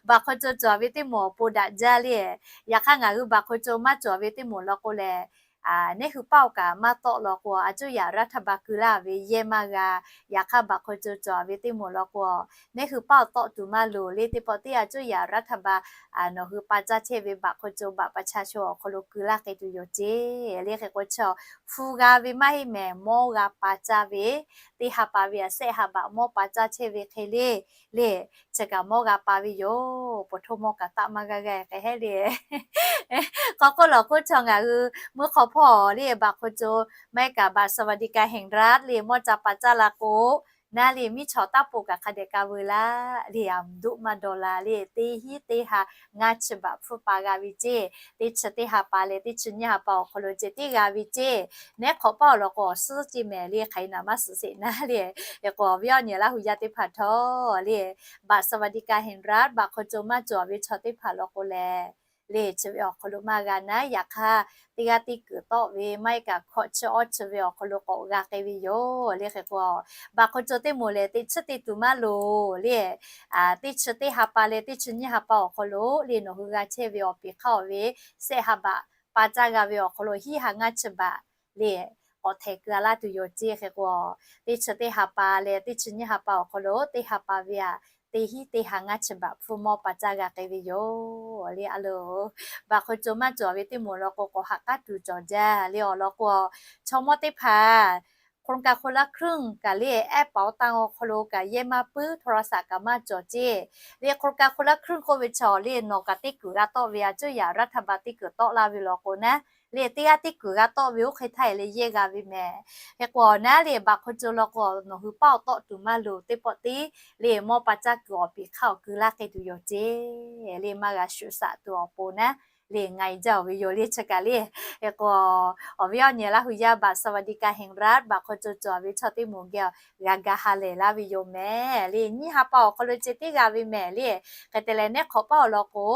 Baꞈ hk'aw cawˬ cawˬ ve teˇ moˍ awˬ pon daꞈ jaˇ le. Yaꞈ hk'aˇ ngaˬ hui baꞈ hk'aw cawˬ maˇ cawˬ ve teˇ moˍ law k'o lehˬ, neˇ hui paˇ awˬ kaꞈ maˇ tawˆ law k'o, a cuˇ yaꞈ รัฐบาล keu laˇ ve yehˇ maˇ g'a. Yaꞈ hk'aˇ baꞈ hk'aw cawˬ cawˬ ve teˇ moˍ law k'o, neˇ hui paˇ awˬ tawˆ tuˬ maˇ loˍ le. Teˇ pawˆ teˇ ha cuˇ yaꞈ รัฐบาล nawˬ hui pa caˇ chehˇ ve baꞈ hk'aw cawˬ บัตรประชาชน awˬ hk'aw lo keu laˇ k'ai tuˬ yoˬ ceˇ. Le hk'e k'o, chaw hpu g'a ve maˇ heˆ mehˍ, mawˇ g'a pa caˇ ve, teˇ ha pa ve aꞈ sehˆ ha baꞈ mawˇ pa caˇ chehˇ ve hk'e le, le chi kaꞈ mawˇ g'a pa ve yoˬ. Pawˬ htoˇ mawˇ kaꞈ taˆ maˇ g'a g'a k'ai hehˉ le. K'awꞈ k'oˆ lawˬ k'oˆ, chaw ngaˬ hui meuˇ hk'aw hpawˇ le baꞈ hk'aw cawˬ maˇ heˆ kaꞈ บัตรสวัสดิการแห่งรัฐ le mawˇ ca pa caˇ la k'o, naˉ le miˉ chaw taˇ poˬ kaꞈ hk'a dehꞈ ka veu laˇ le. Aˬ mvuhˇ doˆ maˇ dawˬ la le, teˇ hiˉ teˇ ha ngaˇ chi baꞈ hpfuhˇ pa g'a ve ceˇ. Teˇ chi teˇ ha pa leh teˇ chi nyiˇ ha pa awˬ hk'aw lo ceh tiˉ g'a ve ceˇ. Neˉ hk'awꞈ paˇ awˬ lawn k'o awˬ suhˉ ceˇ mehˍ le, hk'aˬ hk'e naˍ maˇ suhˍ sheˍ naˉ le. Hk'e k'o, awˬ viˉ awˬ nyi laˇ hui yaˇ teˇ hpaˍ htawˇ le, บัตรสวัสดิการแห่งรัฐ baꞈ hk'aw cawˬ maˇ cawˬ ve chaw teˇ hpaˍ law k'o lehˬ, le chi ve awˬ hk'aw lo maˇ g'a naˉ. Yaꞈ hk'aˇ, teˇ g'aˇ teˇ kuiˬ tawˆ ve maˇ heˆ kaꞈ hkawꞈ chi awˇ chi ve awˬ hk'aw lo k'awꞈ g'a k'ai ve yoˬ le. Hk'e k'o, baꞈ hk'aw cawˬ teˇ moˍ lehˬ teꞈ chiˉ te tuˬ maˇ loˍ le. Teˇ chi teˇ ha pa leh teˇ chi nyiˇ ha pa awˬ hk'aw lo le nawˬ hui g'a chehˇ ve awˬ piˍ hk'aˇ awˬ ve sehˆ ha baꞈ pa caˇ g'a ve awˬ hk'aw lo hiˉ ha ngaˇ chi baꞈ le k'awꞈ htehˍ keu a laˇ tuˬ yoˬ ceˇ. Hk'e k'o, teˇ chi teˇ ha pa leh teˇ chi nyiˇ ha pa awˬ hk'aw lo teˇ ha pa ve aꞈ teˇ hiˉ teˇ ha ngaˇ chi baꞈ hpfuhˇ mawˇ pa caˇ g'a k'ai ve yoˬ le a loˬ. Baꞈ hk'aw cawˬ maˇ cawˬ ve teˇ moˍ law k'o, k'awꞈ haꞈ k'aˉ tuˬ cawˬ jaˇ le awˬ lawn k'o, chaw mawˇ teˇ hpaˍ โครงการคนละครึ่ง kaꞈ le ehˉ paoˍ tanˇ awˬ hk'aw lo kaꞈ yehˇ maˇ puiˉ โทรศัพท์ kaꞈ maˇ cawˬ ceˇ. Le โครงการคนละครึ่ง k'oˆ ve chaw le nawˬ kaꞈ teˇ kuiˬ g'a tawˆ ve a cuˇ yaꞈ รัฐบาล teˇ kuiˬ tawˆ laˇ ve law k'o naˉ, le teˇ g'aˇ teˇ kuiˬ g'a tawˆ ve oˇ hk'e htaˇ e le yehˇ g'a ve mehˍ. Hk'e k'o naˉ le baꞈ hk'aw cawˬ law k'o nawˬ hui paˇ awˬ tawˆ tuˬ maˇ loˍ, teˇ pawˆ tiˉ le mawˇ pa caˇ kuiˬ awˬ piˍ hk'aˇ awˬ keu laˇ k'ai tuˬ yoˬ ceˇ. Le maˇ g'a shuˍ shaꞈ tuˬ awˬ pon naˉ le ไง jaˇ-oˬ ve yoˬ le chi kaꞈ le. Hk'e k'o, awˬ viˉ awˬ nyi Laˇ hu yaˇ บัตรสวัสดิการแห่งรัฐ baꞈ hk'aw co cawˬ ve chaw teˇ moˍ geh g'a ga ha lehˬ laˇ ve yoˬ mehˍ le. Nyiˇ ha pa awˬ hk'aw lo ceh tiˉ g'a ve mehˍ le. Hk'e te leh, neˉ hk'awꞈ paˆ awˬ lawn k'o,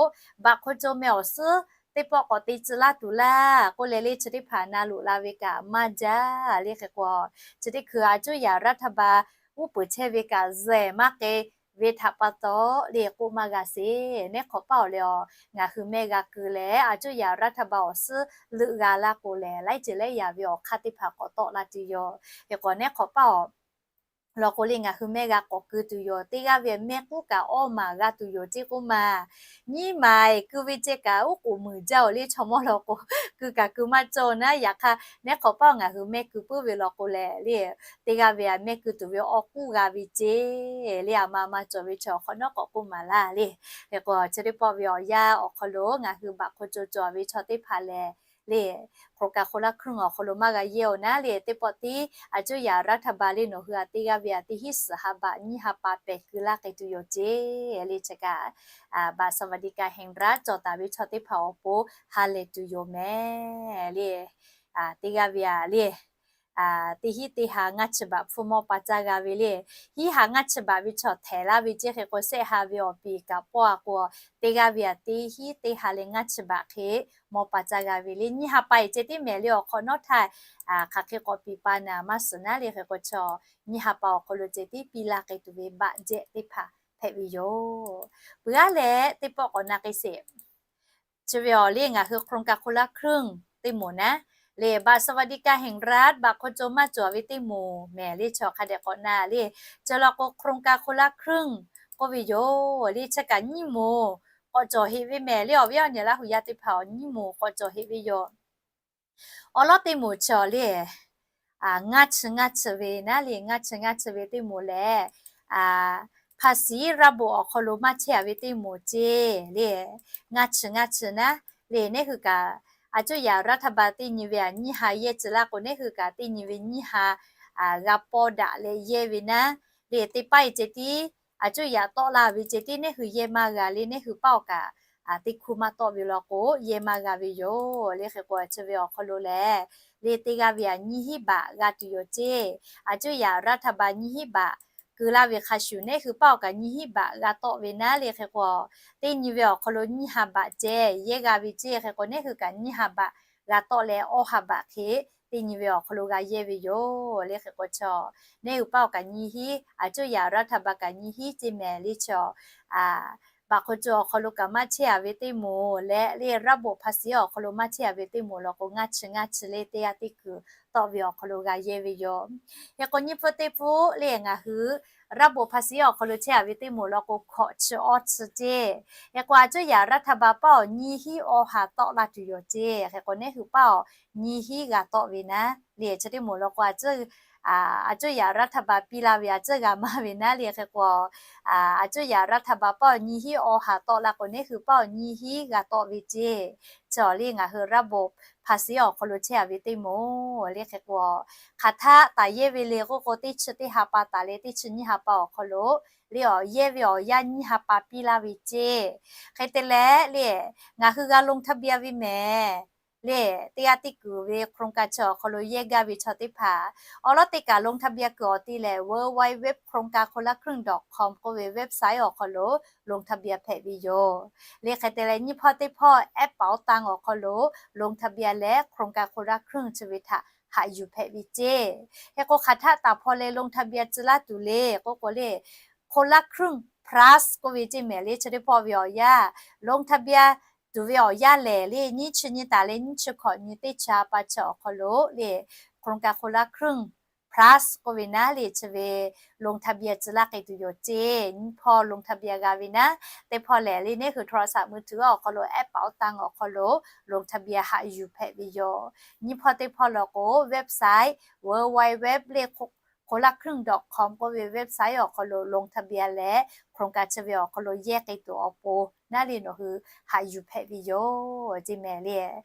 baꞈ hk'aw co meh awˬ suhˉ teˇ pawˆ k'awꞈ te tcuh laˇ tuˬ laˇ k'oˆ leh le, chi teˇ hpaˍ na loꞈ la ve kaꞈ maˇ jaˇ le. Hk'e k'o, chi teˇ hkui อาจจะ yaꞈ รัฐบาล uˉ peunˍ chehˇ ve kaꞈ zuhꞈ maˇ k'ai ve htaꞈ pa taw le, k'oˆ maˇ g'a sheˍ. Neˉ hk'awꞈ paˆ awˬ leh awˬ ngaˬ hui mehˆ g'a keu leh, อาจจะ yaꞈ รัฐบาล awˬ suhˉ leuˆ g'a laˇ k'o lehˬ, laiˉ ceuˬ laiˉ yaꞈ ve awˬ hk'aˇ teˇ hpaˍ k'awꞈ tawˆ la tuˬ yoˬ. Hk'e k'o, neˉ hk'awꞈ paˆ awˬ lawn k'o le, ngaˬ hui mehˆ g'a k'awꞈ keu tuˬ yoˬ. Teˇ g'aˇ ve mehˆ k'uˉ kaꞈ awˇ maˬ g'a tuˬ yoˬ ceˇ k'oˆ ma. Nyiˇ maˬ keu ve ceh kaꞈ uˉ k'oˍ muiˬ jaˇ-oˬ le. Chaw mawˇ lawn k'o, keu kaꞈ keu maˇ cawˇ naˉ. Yaꞈ hk'aˇ, neˉ hk'awꞈ paˆ ngaˬ hui mehˆ keu puiˉ ve lawn k'o lehˬ le, teˇ g'aˇ ve mehˆ keu tuˬ ve awˬ k'uˉ g'a ve ceˇ le. A ma ma cawˬ ve chaw hk'awꞈ nawˉ k'awꞈ k'oˆ maˍ laˇ le. Hk'e k'o, chi teˇ pawˆ ve awˬ yanˇ awˬ hk'aw lo ngaˬ hui baꞈ hk'aw co cawˬ ve chaw teˇ hpaˍ lehˬ le, โครงการคนละครึ่ง awˬ hk'aw lo maˇ g'a yehˇ-oˬ naˉ le, teˇ pawˆ tiˉ อาจจะ yaꞈ รัฐบาล le nawˬ hui a teˇ g'aˇ ve a teˇ hinˉ suhˍ ha baꞈ nyiˇ ha pa pehˬ keu laˇ k'ai tuˬ yoˬ ceˇ le. Chi kaꞈ บัตรสวัสดิการแห่งรัฐ cawˬ taˍ ve chaw teˇ hpaˍ awˬ pon ha lehˬ tuˬ yoˬ mehˍ le. Teˇ g'aˇ ve a le, teˇ hinˉ teˇ ha ngaˇ chi baꞈ hpfuhˇ mawˇ pa caˇ g'a ve le. Hinˉ ha ngaˇ chi baꞈ ve chaw htehˍ laˇ ve ceˇ. Hk'e k'o, shehˆ ha ve awˬ piˍ kaꞈ pawˆ a k'o, teˇ g'aˇ ve a teˇ hinˉ teˇ ha leh ngaˇ chi baꞈ hk'e mawˇ pa caˇ g'a ve le. Nyiˇ ha pa eˬ ceh tiˉ mehˍ le. Awˬ hk'awꞈ nawˉ htaˇ hk'aˬ hk'e k'awꞈ piˍ pa naˍ maˇ suhˍ naˉ le. Hk'e k'o, chaw nyiˇ ha pa awˬ hk'aw lo ceh tiˉ piˇ laˇ k'ai tuˬ ve baꞈ jehˆ teˇ hpaˍ hpehꞈ ve yoˬ. Peuˬ aˉ leh teˇ pawˆ k'awꞈ na k'ai sheˍ. Chi ve awˬ le ngaˬ hui โครงการคนละครึ่ง teˇ moˍ naˉ le, บัตรสวัสดิการแห่งรัฐ baꞈ hk'aw co maˇ cawˬ ve teˇ moˍ mehˍ le. Chaw hk'a dehꞈ k'awꞈ na le. Chi law k'o, โครงการคนละครึ่ง k'oˆ ve yoˬ le. Chi kaꞈ nyiˇ moˍ k'awꞈ cawˬ heꞈ ve mehˍ le. Awˬ viˉ awˬ nyi Laˇ hu yaˇ teˇ hpaˍ awˬ nyiˇ moˍ k'awꞈ cawˬ heꞈ ve yoˬ. Awˬ lawˉ teˇ moˍ chi awˬ le ngaˇ chi ngaˇ chi ve naˉ le, ngaˇ chi ngaˇ chi ve teˇ moˍ lehˬ, ภาษีระบบ awˬ hk'aw lo maˇ chehˇ a ve teˇ moˍ ceˇ le. Ngaˇ chi ngaˇ chi naˉ le, neˉ hui kaꞈ อาจจะ yaꞈ รัฐบาล teˇ nyi ve a nyiˇ ha yehˇ tcuh laˇ k'o, neˉ hui kaꞈ teˇ nyi ve nyiˇ ha g'a pawˇ daꞈ leh yehˇ ve naˉ le. Teˇ paˆ eˬ ceh tiˉ อาจจะ yaꞈ tawˆ la ve ceh tiˉ neˉ hui yehˇ maˇ g'a le. Neˉ hui paˆ awˬ kaꞈ teˇ hkuˇ maˇ tawˆ ve law k'o, yehˇ maˇ g'a ve yoˬ le. Hk'e k'o, chi ve awˬ hk'aw lo lehˬ le, teˇ g'aˇ ve a nyiˇ hinˉ baꞈ g'a tuˬ yoˬ ceˇ. อาจจะ yaꞈ รัฐบาล nyiˇ hinˉ baꞈ keu laˇ ve hk'a shuˍ, neˉ hui paˆ awˬ kaꞈ nyiˇ hinˉ baꞈ g'a tawˆ ve naˉ le. Hk'e k'o, teˇ nyi ve awˬ hk'aw lo nyiˇ ha baꞈ ceh yehˇ g'a ve ceˇ. Hk'e k'o, neˉ hui kaꞈ nyiˇ ha baꞈ g'a tawˆ leh, awˇ ha baꞈ hk'e teˇ nyi ve awˬ hk'aw lo g'a yehˇ ve yoˬ le. Hk'e k'o, chaw neˉ hui paˆ awˬ kaꞈ nyiˇ hinˉ, อาจจะ yaꞈ รัฐบาล kaꞈ nyiˇ hinˉ ceˇ mehˍ le. Chaw baꞈ hk'aw co awˬ hk'aw lo kaꞈ maˇ chehˇ a ve teˇ moˍ leh le, ระบบภาษี awˬ hk'aw lo maˇ chehˇ a ve teˇ moˍ law k'o, ngaˇ chi ngaˇ chi le teˇ g'aˇ teˇ kuiˬ tawˆ ve awˬ hk'aw lo g'a yehˇ ve yoˬ. Hk'e k'o, nyiˇ hpfuhˇ teˇ hpfuhˇ le ngaˬ hui ระบบภาษี awˬ hk'aw lo chehˇ a ve teˇ moˍ law k'o, hkawꞈ chi awˇ chi ceˇ. Hk'e k'o, อาจจะ yaꞈ รัฐบาล paˆ awˬ nyiˇ hinˉ awˇ ha tawˆ la tuˬ yoˬ ceˇ. Hk'e k'o, neˉ hui paˆ awˬ nyiˇ hinˉ g'a tawˆ ve naˉ le. Chi teˇ moˍ law k'o, อาจจะ yaꞈ รัฐบาล piˇ laˇ ve a ciˉ g'a maˇ ve naˉ le. Hk'e k'o, อาจจะ yaꞈ รัฐบาล paˆ awˬ nyiˇ hinˉ awˇ ha tawˆ la k'o, neˉ hui paˆ awˬ nyiˇ hinˉ g'a tawˆ ve ceˇ. Chi awˬ le ngaˬ hui ระบบภาษี awˬ hk'aw lo chehˇ a ve teˇ moˍ le. Hk'e k'o, hk'aˬ htaˆ taˍ yehˇ ve le k'oˆ k'o, teˇ chi teˇ ha pa taˍ leh teˇ chi nyiˇ ha pa awˬ hk'aw lo le, awˬ yehˇ ve awˬ yanˇ nyiˇ ha pa piˇ laˇ ve ceˇ. Hk'e te leh le, ngaˬ hui g'a ลงทะเบียน ve mehˍ le. Teˇ g'aˇ teˇ kuiˬ ve โครงการ chi awˬ hk'aw lo yehˇ gaˇ ve chaw teˇ hpaˍ, awˬ lawˉ teˇ kaꞈ ลงทะเบียน kuiˬ awˬ ti lehˬ, www โครงการคนละครึ่ง dot com k'oˆ ve website awˬ hk'aw lo ลงทะเบียน hpehꞈ ve yoˬ le. Hk'e te leh, nyiˇ hpawˇ teˇ hpawˇ แอปเป๋าตัง awˬ hk'aw lo ลงทะเบียน leh โครงการคนละครึ่ง chi ve htaꞈ haꞈ yuˬ hpehꞈ ve ceˇ. Hk'e k'o, hk'aˬ htaˆ taˍ hpaw leh ลงทะเบียน tcuh laˇ tuˬ le k'oˆ k'o le, คนละครึ่ง plus k'oˆ ve ceˇ mehˍ le. Chi teˇ hpawˇ ve awˬ yanˇ ลงทะเบียน tuˬ ve awˬ yanˇ lehˬ le, nyiˇ chi nyi taˍ leh nyiˇ chi hkawꞈ nyi teˇ chi ha pa chi awˬ hk'aw lo le, โครงการคนละครึ่ง plus k'oˆ ve naˉ le, chi ve ลงทะเบียน tcuh laˇ k'ai tuˬ yoˬ ceˇ. Nyiˇ hpawˇ ลงทะเบียน g'a ve naˉ, teˇ hpawˇ lehˬ le, neˉ hui โทรศัพท์มือถือ awˬ hk'aw lo แอปเป๋าตัง awˬ hk'aw lo ลงทะเบียน haꞈ yuˬ hpehꞈ ve yoˬ. Nyiˇ hpawˇ teˇ hpawˇ law k'o, website www คนละครึ่ง dot com k'oˆ ve website awˬ hk'aw lo ลงทะเบียน leh โครงการ chi ve awˬ hk'aw lo yehˇ k'ai tuˬ awˬ pon naˉ le nawˬ hui haꞈ yuˬ hpehꞈ ve yoˬ ceˇ mehˍ le.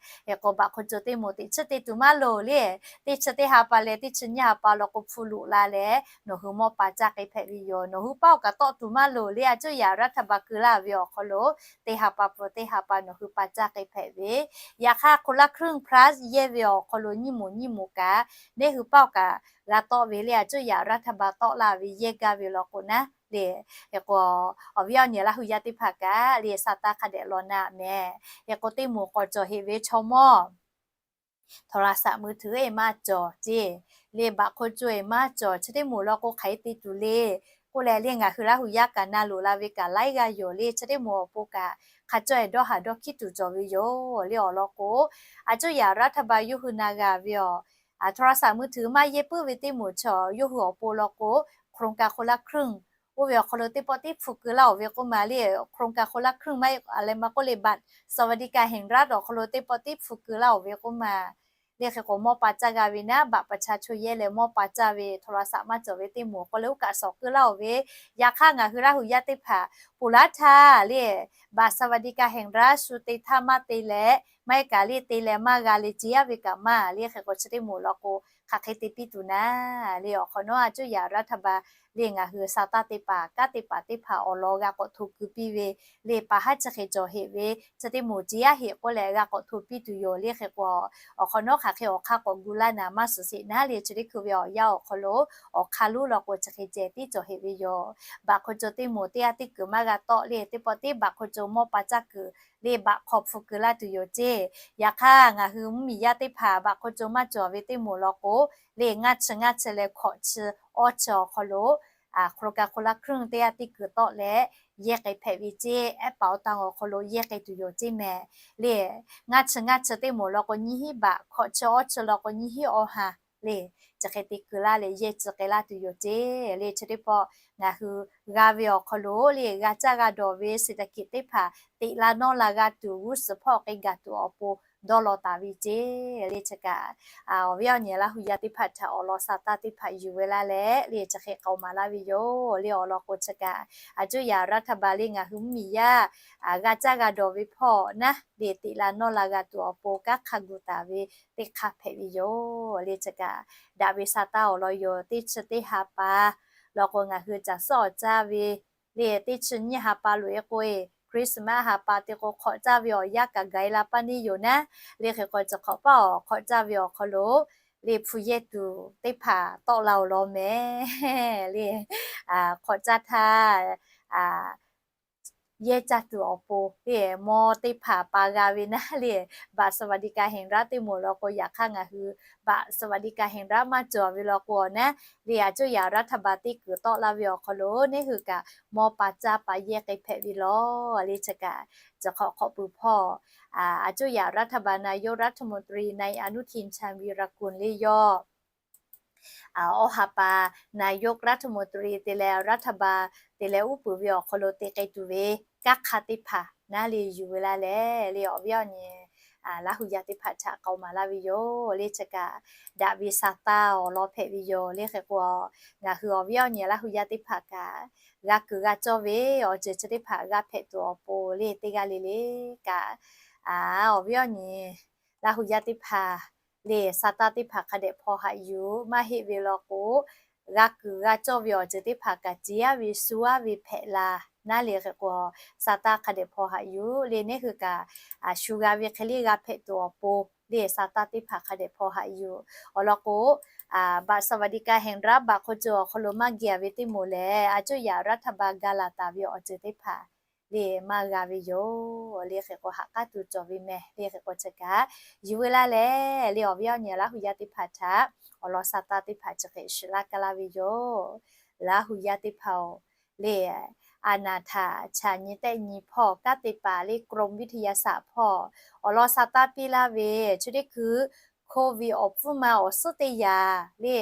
Hk'e k'o, baꞈ hk'o co teˇ moˍ teꞈ chiˉ te tuˬ maˇ loˍ le. Teˇ chi teˇ ha pa leh teˇ chi nyiˇ ha pa law k'o hpu luꞈ la leh nawˬ hui mawˇ pa caˇ k'ai hpehꞈ ve yoˬ. Nawˬ hui paˆ awˬ kaꞈ tawˆ tuˬ maˇ loˍ le. A cuˇ yaꞈ raˇ htaˇ ba keu laˇ ve awˬ hk'aw lo teˇ ha pa peuˬ teˇ ha pa nawˬ hui pa caˇ k'ai hpehꞈ ve. Yaꞈ hk'aˇ คนละครึ่ง plus yehˇ ve awˬ hk'aw lo nyiˇ moˍ nyiˇ moˍ kaꞈ neˇ hui paˆ awˬ kaꞈ g'a tawˆ ve le. A cuˇ yaꞈ raˇ htaˇ ba tawˆ laˇ ve yehˇ gaˇ ve law k'o naˉ le. Hk'e k'o, awˬ viˉ awˬ nyi Laˇ hu yaˇ teˇ hpaˍ kaꞈ le sa taˇ hk'a dehꞈ law naˆ mehˍ. Hk'e k'o, teˇ moˍ k'awꞈ cawˬ heꞈ ve chaw mawˇ โทรศัพท์มือถือ e maˇ cawˬ ceˇ, le baꞈ hk'o co e maˇ cawˬ. Chi teˇ moˍ law k'o hk'aˬ hk'e te tuˬ le k'oˆ leh le, ngaˬ hui Laˇ hu yaˇ kaꞈ na loꞈ la ve kaꞈ laiˉ g'aˇ yoˬ le. Chi teˇ moˍ awˬ pon kaꞈ hk'a cawˇ e dawˇ haˍ dawˇ hkiˉ tuˬ cawˬ ve yoˬ le. Awˬ lawn k'o, a cuˇ yaꞈ raˇ htaˇ ba yawˇ hui na g'a ve awˬ โทรศัพท์มือถือ maˇ yehˇ puiˉ ve teˇ moˍ chaw yawˇ hui awˬ pon law k'o โครงการคนละครึ่ง oˇ ve awˬ hk'aw lo teˇ pawˆ tiˉ hpu keu laˇ oˬ ve k'oˆ ma le. โครงการคนละครึ่ง maˇ leh maˇ k'oˆ le บัตรสวัสดิการแห่งรัฐ awˬ hk'aw lo teˇ pawˆ tiˉ hpu keu laˇ oˬ ve k'oˆ ma le. Hk'e k'o, mawˇ pa caˇ g'a ve naˉ, baꞈ pa cha cho yehˇ leh mawˇ pa caˇ ve โทรศัพท์ maˇ cawˬ ve teˇ moˍ k'oˆ leh oˇ kaꞈ sawˍ keu laˇ oˬ ve. Yaꞈ hk'aˇ ngaˬ hui Laˇ hu yaˇ teˇ hpaˍ ponˬ laˇ htaˇ le, บัตรสวัสดิการแห่งรัฐ shu te htaˇ maˇ te leh maˇ heˆ kaꞈ le te leh maˇ g'a le ce yaˇ ve kaꞈ maˇ le. Hk'e k'o, chi teˇ moˍ law k'o hk'aˬ hk'e te piˇ tuˬ naˉ le. Awˬ hk'awꞈ nawˉ a cuˇ yaꞈ raˇ htaˇ ba le ngaˬ hui sa taˇ teˇ hpaˍ kanˉ teˇ hpaˍ teˇ hpaˍ awˬ lawn g'a k'awꞈ hto keu piˇ ve le, pa haˉ chi hk'e cawˬ heꞈ ve chi teˇ moˍ ce yaˇ heꞈ k'oˆ leh g'a k'awꞈ hto piˇ tuˬ yoˬ le. Hk'e k'o, awˬ hk'awꞈ nawˉ hk'aˬ hk'e awˬ hk'aˇ k'awꞈ gu laˇ naˍ maˇ suhˍ sheˍ naˉ le. Chi teˇ hkui ve awˬ yanˇ awˬ hk'aw lo awˬ hk'aˇ lonˉ law k'o chi hk'e ceh tiˉ cawˬ heꞈ ve yoˬ. Baꞈ hk'o co teˇ moˍ teˇ g'aˇ teˇ kuiˬ maˇ g'a tawˆ le, teˇ pawˆ tiˉ baꞈ hk'o co mawˇ pa caˇ kuiˬ le baꞈ hk'aw hpu keu laˇ tuˬ yoˬ ceˇ. Yaꞈ hk'aˇ ngaˬ hui mvuhˇmiˬ yaˇ teˇ hpaˍ baꞈ hk'o co maˇ cawˬ ve teˇ moˍ law k'o le ngaˇ chi ngaˇ chi leh hkawꞈ chi awˇ chi awˬ hk'aw lo โครงการคนละครึ่ง teˇ g'aˇ teˇ kuiˬ tawˆ leh yehˇ k'ai hpehꞈ ve ceˇ. แอปเป๋าตัง awˬ hk'aw lo yehˇ k'ai tuˬ yoˬ ceˇ mehˍ le. Ngaˇ chi ngaˇ chi teˇ moˍ law k'o nyiˇ hinˉ baꞈ, hkawꞈ chi awˇ chi law k'o nyiˇ hinˉ awˇ ha le, chi hk'e te keu laˇ leh yehˇ ci k'ai laˇ tuˬ yoˬ ceˇ. Le chi teˇ pawˆ ngaˬ hui g'a ve awˬ hk'aw lo le g'a caˇ g'a dawˬ ve เศรษฐกิจ teˇ hpaˍ teꞈ la nawˇ la g'a tuˬ g'uˇ suhˍ hpawˇ k'ai gaˬ tuˬ awˬ pon dawˇ law taˍ ve ceˇ. Le chi kaꞈ awˬ viˉ awˬ nyi Laˇ hu yaˇ teˇ hpaˍ htaꞈ awˬ lawn sa taˇ teˇ hpaˍ yuˬ ve laˇ leh le chi hk'e k'aoˍ maˍ laˇ ve yoˬ. Le awˬ lawn k'o chi kaꞈ a cuˇ yaꞈ raˇ htaˇ ba le ngaˬ hui mvuhˇmiˬ yaˇ g'a caˇ g'a dawˬ ve hpawˇ naˉ le teꞈ la nawˇ la g'a tuˬ awˬ pon kanˉ hk'a gu taˍ ve teˇ hk'aˇ hpehꞈ ve yoˬ. Le chi kaꞈ daꞈ ve sa taˇ awˬ lawn yoˬ. Teˇ chi teˇ ha pa law k'o ngaˬ hui caˬ suhˉ awˬ caˇ ve le teˇ chi nyiˇ ha pa loꞈ e k'o e Christmas ha pa te k'o hk'awꞈ caˇ ve awˬ yanˇ kaꞈ gaˬ e la paˇ neˇ yoˬ naˉ. Le hk'e k'o chi hk'awꞈ paˇ awˬ hk'awꞈ caˇ ve awˬ hk'aw lo le hpu yehˇ tuˬ teˇ hpaˍ tawˆ la awˬ lawn mehˍ le. Hk'awꞈ caˇ htaˇ yehˇ caˇ tuˬ awˬ pon le mawˇ teˇ hpaˍ pa g'a ve naˉ le บัตรสวัสดิการแห่งรัฐ teˇ moˍ law k'o yaꞈ hk'aˇ ngaˬ hui บัตรสวัสดิการแห่งรัฐ maˇ cawˬ ve law k'o naˉ le a cuˇ yaꞈ raˇ htaˇ ba teˇ kuiˬ tawˆ laˇ ve awˬ hk'aw lo neˇ hui kaꞈ mawˇ pa caˇ pa yehˇ k'ai hpehꞈ ve law. Le chi kaꞈ chi hk'awꞈ hk'awꞈ pui hpawˇ a cuˇ yaꞈ raˇ htaˇ ba นายกรัฐมนตรี นายอนุทิน ชาญวีรกูล le yawˇ awˬ ha pa นายกรัฐมนตรี te leh raˇ htaˇ ba te leh uˉ peunˍ ve awˬ hk'aw lo te k'ai tuˬ ve kanˉ hk'aˇ teˇ hpaˍ naˉ le yuˬ ve laˇ leh le awˬ viˉ awˬ nyi Laˇ hu yaˇ teˇ hpaˍ htaꞈ k'aoˍ maˍ laˇ ve yoˬ. Le chi kaꞈ daꞈ ve sa taˇ awˬ lawn hpehꞈ ve yoˬ. Le hk'e k'o ngaˬ hui awˬ viˉ awˬ nyi Laˇ hu yaˇ teˇ hpaˍ kaꞈ g'a kuiˬ g'a cawˇ ve awˬ ceuˬ chi teˇ hpaˍ g'a hpehꞈ tuˬ awˬ pon le teˇ g'aˇ le le kaꞈ awˬ viˉ awˬ nyi Laˇ hu yaˇ teˇ hpaˍ le sa taˇ teˇ hpaˍ hk'a dehꞈ hpaw haꞈ yuˬ. Maˇ heˆ ve law k'o g'a kuiˬ g'a cawˇ ve awˬ ceuˬ teˇ hpaˍ kaꞈ ciˍ yaˇ ve shu aˉ ve hpehꞈ la naˉ le. Hk'e k'o sa taˇ hk'a dehꞈ hpaw haꞈ yuˬ le neˇ hui kaꞈ shu g'a ve hk'e le g'a hpehꞈ tuˬ awˬ pon le sa taˇ teˇ hpaˍ hk'a dehꞈ hpaw haꞈ yuˬ. Awˬ lawn k'o บัตรสวัสดิการแห่งรัฐ baꞈ hk'o co awˬ hk'aw lo maˇ geh ve teˇ moˍ lehˬ a cuˇ yaꞈ raˇ htaˇ ba ga laˬ taˍ ve awˬ ceuˬ teˇ hpaˍ le maˇ g'a ve yoˬ. Le hk'e k'o ha k'aˉ tuˬ cawˬ ve mehˍ. Le hk'e k'o chi kaꞈ yuˬ ve laˇ leh le awˬ viˉ awˬ nyi Laˇ hu yaˇ teˇ hpaˍ htaꞈ awˬ lawn sa taˇ teˇ hpaˍ chi hk'e shiˍ laˇ kaˇ laˇ ve yoˬ. Laˇ hu yaˇ teˇ hpaˍ-oˬ, le a naˍ htaꞈ chaꞈ nyi tehˆ nyi hpawˇ kanˉ te paˍ le กรมวิทยาศาสตร์ hpawˇ awˬ lawn sa taˇ piˇ laˇ ve chi teˇ hkui โควิด awˬ pfuhˇ ma awˬ suhˉ teˇ yanˇ le